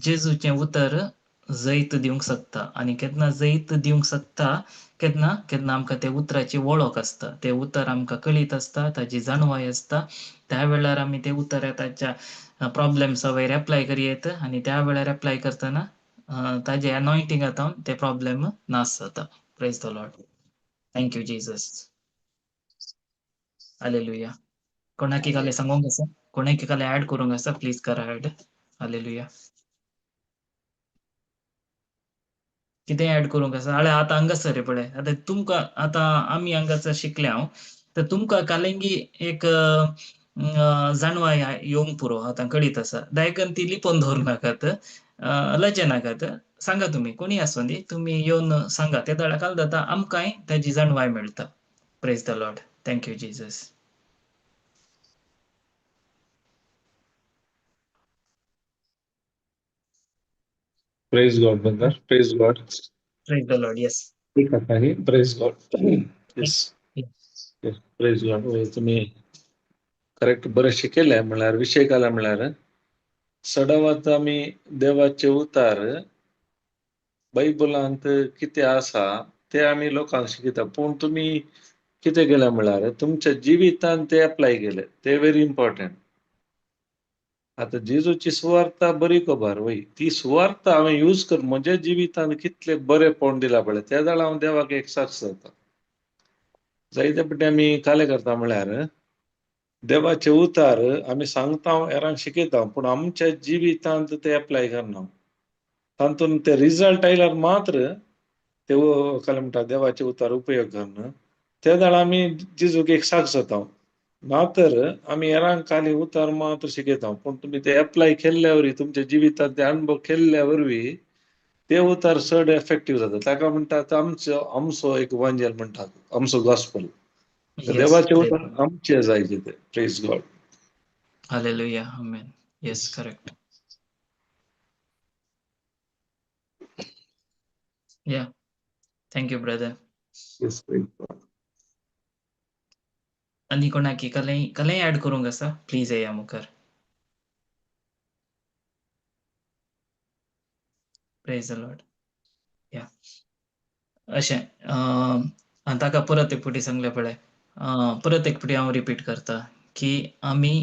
जेजूचें उतर जैत दिवंक शकता. आनी केन्ना जैत दिवंक शकता, केन्ना केन्ना आमकां ते उतराची वळख आसता, ते उतर आमकां कळीत आसता, ताची जाणवाय आसता. त्या वेळार आमी ते उतर ताच्या प्रॉब्लेम्सा वयर एप्लाय करयेत आनी त्या वेळार एप्लाय करतना ताजे अनॉयंटींग आतां ते प्रॉब्लेम नाश जाता. Praise the Lord. Thank you Jesus. Hallelujah. कोणाकी काले सांगोंक आसा, कोणाकी काले ऍड करूंक आसा, प्लीज करा ऍड. हालेलुया. कितें ऍड करूंक आसा? अळे आतां हांगासर रे पळय, आतां तुमकां आतां आमी हांगासर शिकले हांव, तर तुमकां कालेंगी एक जाणवाय येवंक पुरो आतां कळीत आसा. दायकन ती लिपोवन दवरूं नाकात, लजे नाकात, सांगा तुमी कोणी आसूं दी, तुमी येवन सांगा. ते दळा काल जाता आमकांय ताजी जाणवाय मेळटा. Praise the Lord. Thank you Jesus. Praise God brother. Praise God. Praise the Lord. Yes. ठीक आहे. Praise God. Yes yes, praise God. तुमी करेक्ट बरें शिकयलें. म्हळ्यार विशय काडला म्हळ्यार सदांच आमी देवाचे उतार बायबलांत कितें आसा ते आमी लोकांक शिकयता, पूण तुमी कितें केलें म्हळ्यार तुमच्या जिवितान ते एप्लाय केले, ते व्हेरी इम्पॉर्टंट. आतां जेजूची सुवार्ता बरी खबर वय, ती सुवार्ता हांवें यूज कर म्हज्या जिवितांत कितले बरेंपण दिलां पळय, त्या जाल्यार हांव देवाक एक साक्ष जाता. जायते फावटी आमी काले करता म्हळ्यार देवाचे उतार आमी सांगता, हेरांक शिकयता, पूण आमच्या जिवितांत ते एप्लाय करना. तातूंत ते रिजल्ट आयल्यार मात्र ते काय म्हणटा देवाचे उतार उपयोग करना, त्या जाल्यार आमी जेजूक एक साक्ष जाता. ना तर आमी हेरांक खाली उतार मात्र शिकयता, पूण तुमी ते एप्लाय केल्ल्या वरवीं, तुमच्या जिवितांत ते अणभव केल्ल्या वरवीं ते उतार चड एफेक्टीव जाता. ताका म्हणटात आमचो आमचो एक वांजेल म्हणटात, आमचो गॉस्पल. देवाचे उतार आमचे जायचे ते. Praise God. Hallelujah, amen. Yes, correct. Yeah, thank you brother. Yes, praise God. आनी कोणाकी कलें कलें ऍड करूंक आसा, प्लीज येया मुखार. Praise the Lord. या, अशें आनी ताका परत एक फावटी सांगलें पळय, परत एक फावटी हांव रिपीट करता की आमी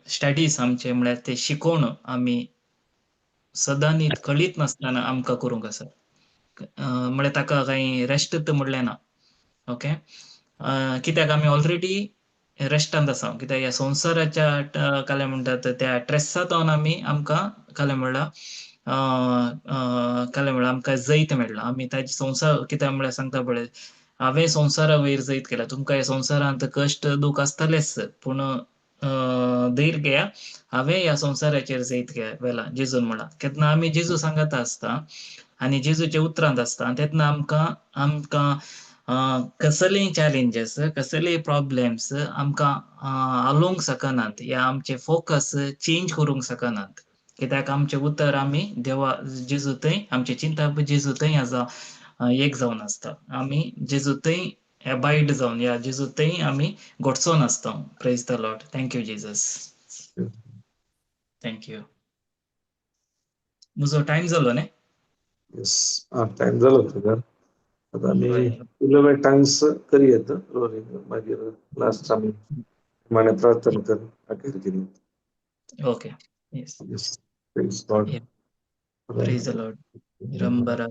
स्टडीज आमचे म्हळ्यार ते शिकोवन आमी सदांनी कळीत नासतना आमकां करूंक आसा. म्हळ्यार ताका कांय रेस्ट तर म्हणलें ना. ओके, कित्याक आमी ऑलरेडी रेस्टांत आसा. कित्याक ह्या संवसाराच्या कालें म्हणटात त्या ट्रेसांत आमी आमकां कालें म्हणल्यार कालें म्हणल्यार आमकां जैत मेळ्ळां. आमी ताजे संवसार कित्याक म्हळ्यार सांगता पळय, हांवें संवसारा वयर जैत केला. तुमकां ह्या संवसारांत कश्ट दूख आसतलेच, पूण धैर्य घेया, हांवें ह्या संवसाराचेर जैत व्हेलां, जेजून म्हळां. केन्ना आमी जेजू सांगाता आसता आनी जेजूच्या उतरांत आसता तेन्ना आमकां आमकां कसलेय चॅलेंजीस, कसलेय प्रॉब्लेम्स आमकां हालोवंक शकनात या आमचे फोकस चेंज करूंक शकनात. कित्याक आमचें उतर आमी देवा जेजू थंय, आमचें चिंतप जेजू थंय आसा एक जावन आसता. आमी जेजू थंय एबायड जावन या जेजू थंय आमी घोटचोन आसता. Praise the Lord. Thank you Jesus. Thank you. म्हजो टायम जालो न्ही? येस, टायम जालो तुका. आतां आमी 11 टायम्स करयेत रोलिंग, मागीर लास्ट आमी निमाणें प्रार्थना कर अखेर केली. Okay, yes. Yes, praise God. Praise the Lord. रंबरा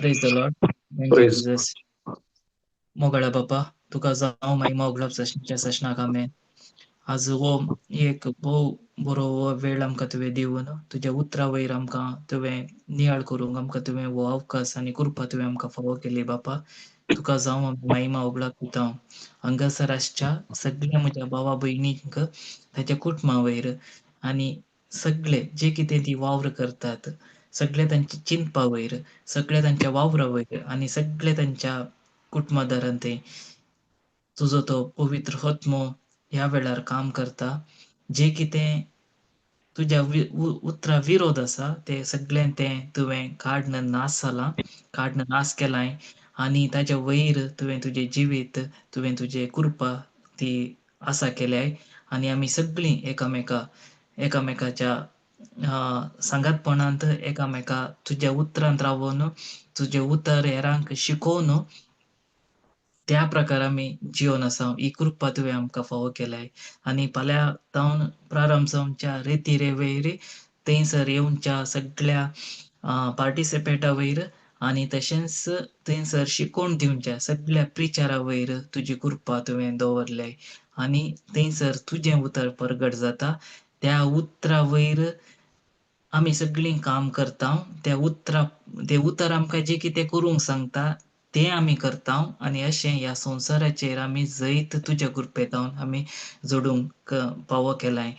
Praise the Lord. Thank you, Praise. Jesus. मोगाळा बापा, तुका जावं महिमा उगडप सशनाच्या सशनाक, आमेन. आज हो एक भोव बरो हो वेळ आमकां तुवें दिवन तुज्या उतरा वयर आमकां तुवें नियाळ करूंक आमकां तुवें हो अवकाश आनी कृपा तुवें आमकां फावो केली. बापा, तुका जावं आमी महिमा उगडाप दिता. हांगासर आसच्या सगळ्या म्हज्या भावा भयणींक, ताच्या कुटुंबा वयर आनी सगळे जे कितें ती वावर करतात, सगळे तांच्या चिंतपा वयर, सगळे तांच्या वावरा वयर आनी सगळे तांच्या कुटुंबादारान ते तुजो तो पवित्र आत्मो ह्या वेळार काम करता. जे कितें तुज्या उतरा विरोध आसा, ते सगळें तें तुवें काडन नाश जालां, काडन नाश केलाय आनी ताच्या वयर तुवें तुजें जिवीत, तुवें तुजें कृपा ती आसा केल्याय आनी आमी सगळीं एकामेकाच्या सांगातपणांत एकामेका तुज्या उतरांत रावन, तुजें उतर हेरांक शिकोवन त्या प्रकार आमी जिवन आसा. ही कृपा तुवें आमकां फावो केलाय आनी फाल्यां जावन प्रारंभ जावच्या रेती रे वयर, थंयसर येवच्या सगळ्या पार्टिसिपेटा वयर आनी तशेंच थंयसर शिकोवन दिवच्या सगळ्या प्रिचारा वयर तुजी कृपा तुवें दवरल्याय आनी थंयसर तुजें उतर परगट जाता. त्या उतरा वयर आमी सगळीं काम करता. त्या उतरा तें उतर आमकां जें कितें करूंक सांगता तें आमी करता आनी अशें ह्या संवसाराचेर आमी जैत तुज्या कृपेंत आमी जोडूंक फावो केलाय.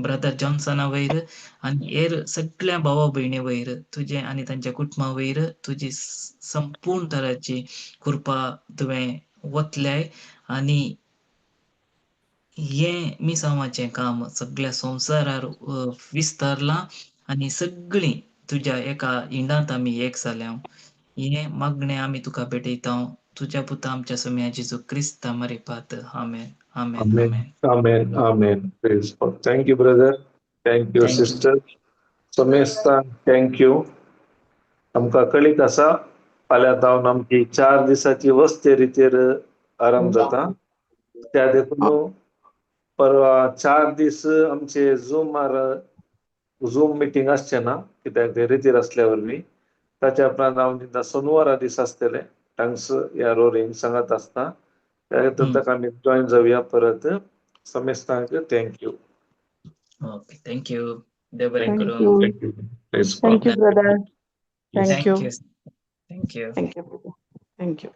ब्रदर जॉन्सना वयर आनी हेर सगळ्या भावा भयणी वयर तुजें आनी तांच्या कुटुंबा वयर तुजी संपूर्ण तराची कृपा तुवें वतल्याय आनी हें मिसांवाचें काम सगळ्या संवसारार विस्तारलां आनी सगळीं तुज्या एका इंडांत आमी एक जाल्या. हें मागणें आमी तुका भेटयता तुज्या पुता आमच्या सोम्या जेजू क्रिस्ता मारिफात. आमेन, आमेन. Amen. Amen. Amen. Amen. Praise God. Thank you, brother. Thank you, Thank you. Sister. समेस्ता thank you. आमकां कळीत आसा, फाल्यां जावन आमची 4 दिसाची वस्ते रितीर आरंभ जाता. त्या देखून परवा 4 दीस आमचे झूमार झूम मिटींग आसचें ना, कित्याक ते रितीर आसल्या वरवीं. ताच्या उपरांत हांव दिता सोनवारा दीस आसतले टांग्स या रोरिंग सांगत आसता, त्या ताका आमी जॉयन जावया परत. समेस्तांक thank you. Okay, thank you. देव बरें Thank करूं. you. Thank you. Thank you, brother. Thank you. Thank you. Thank you, brother. Thank you.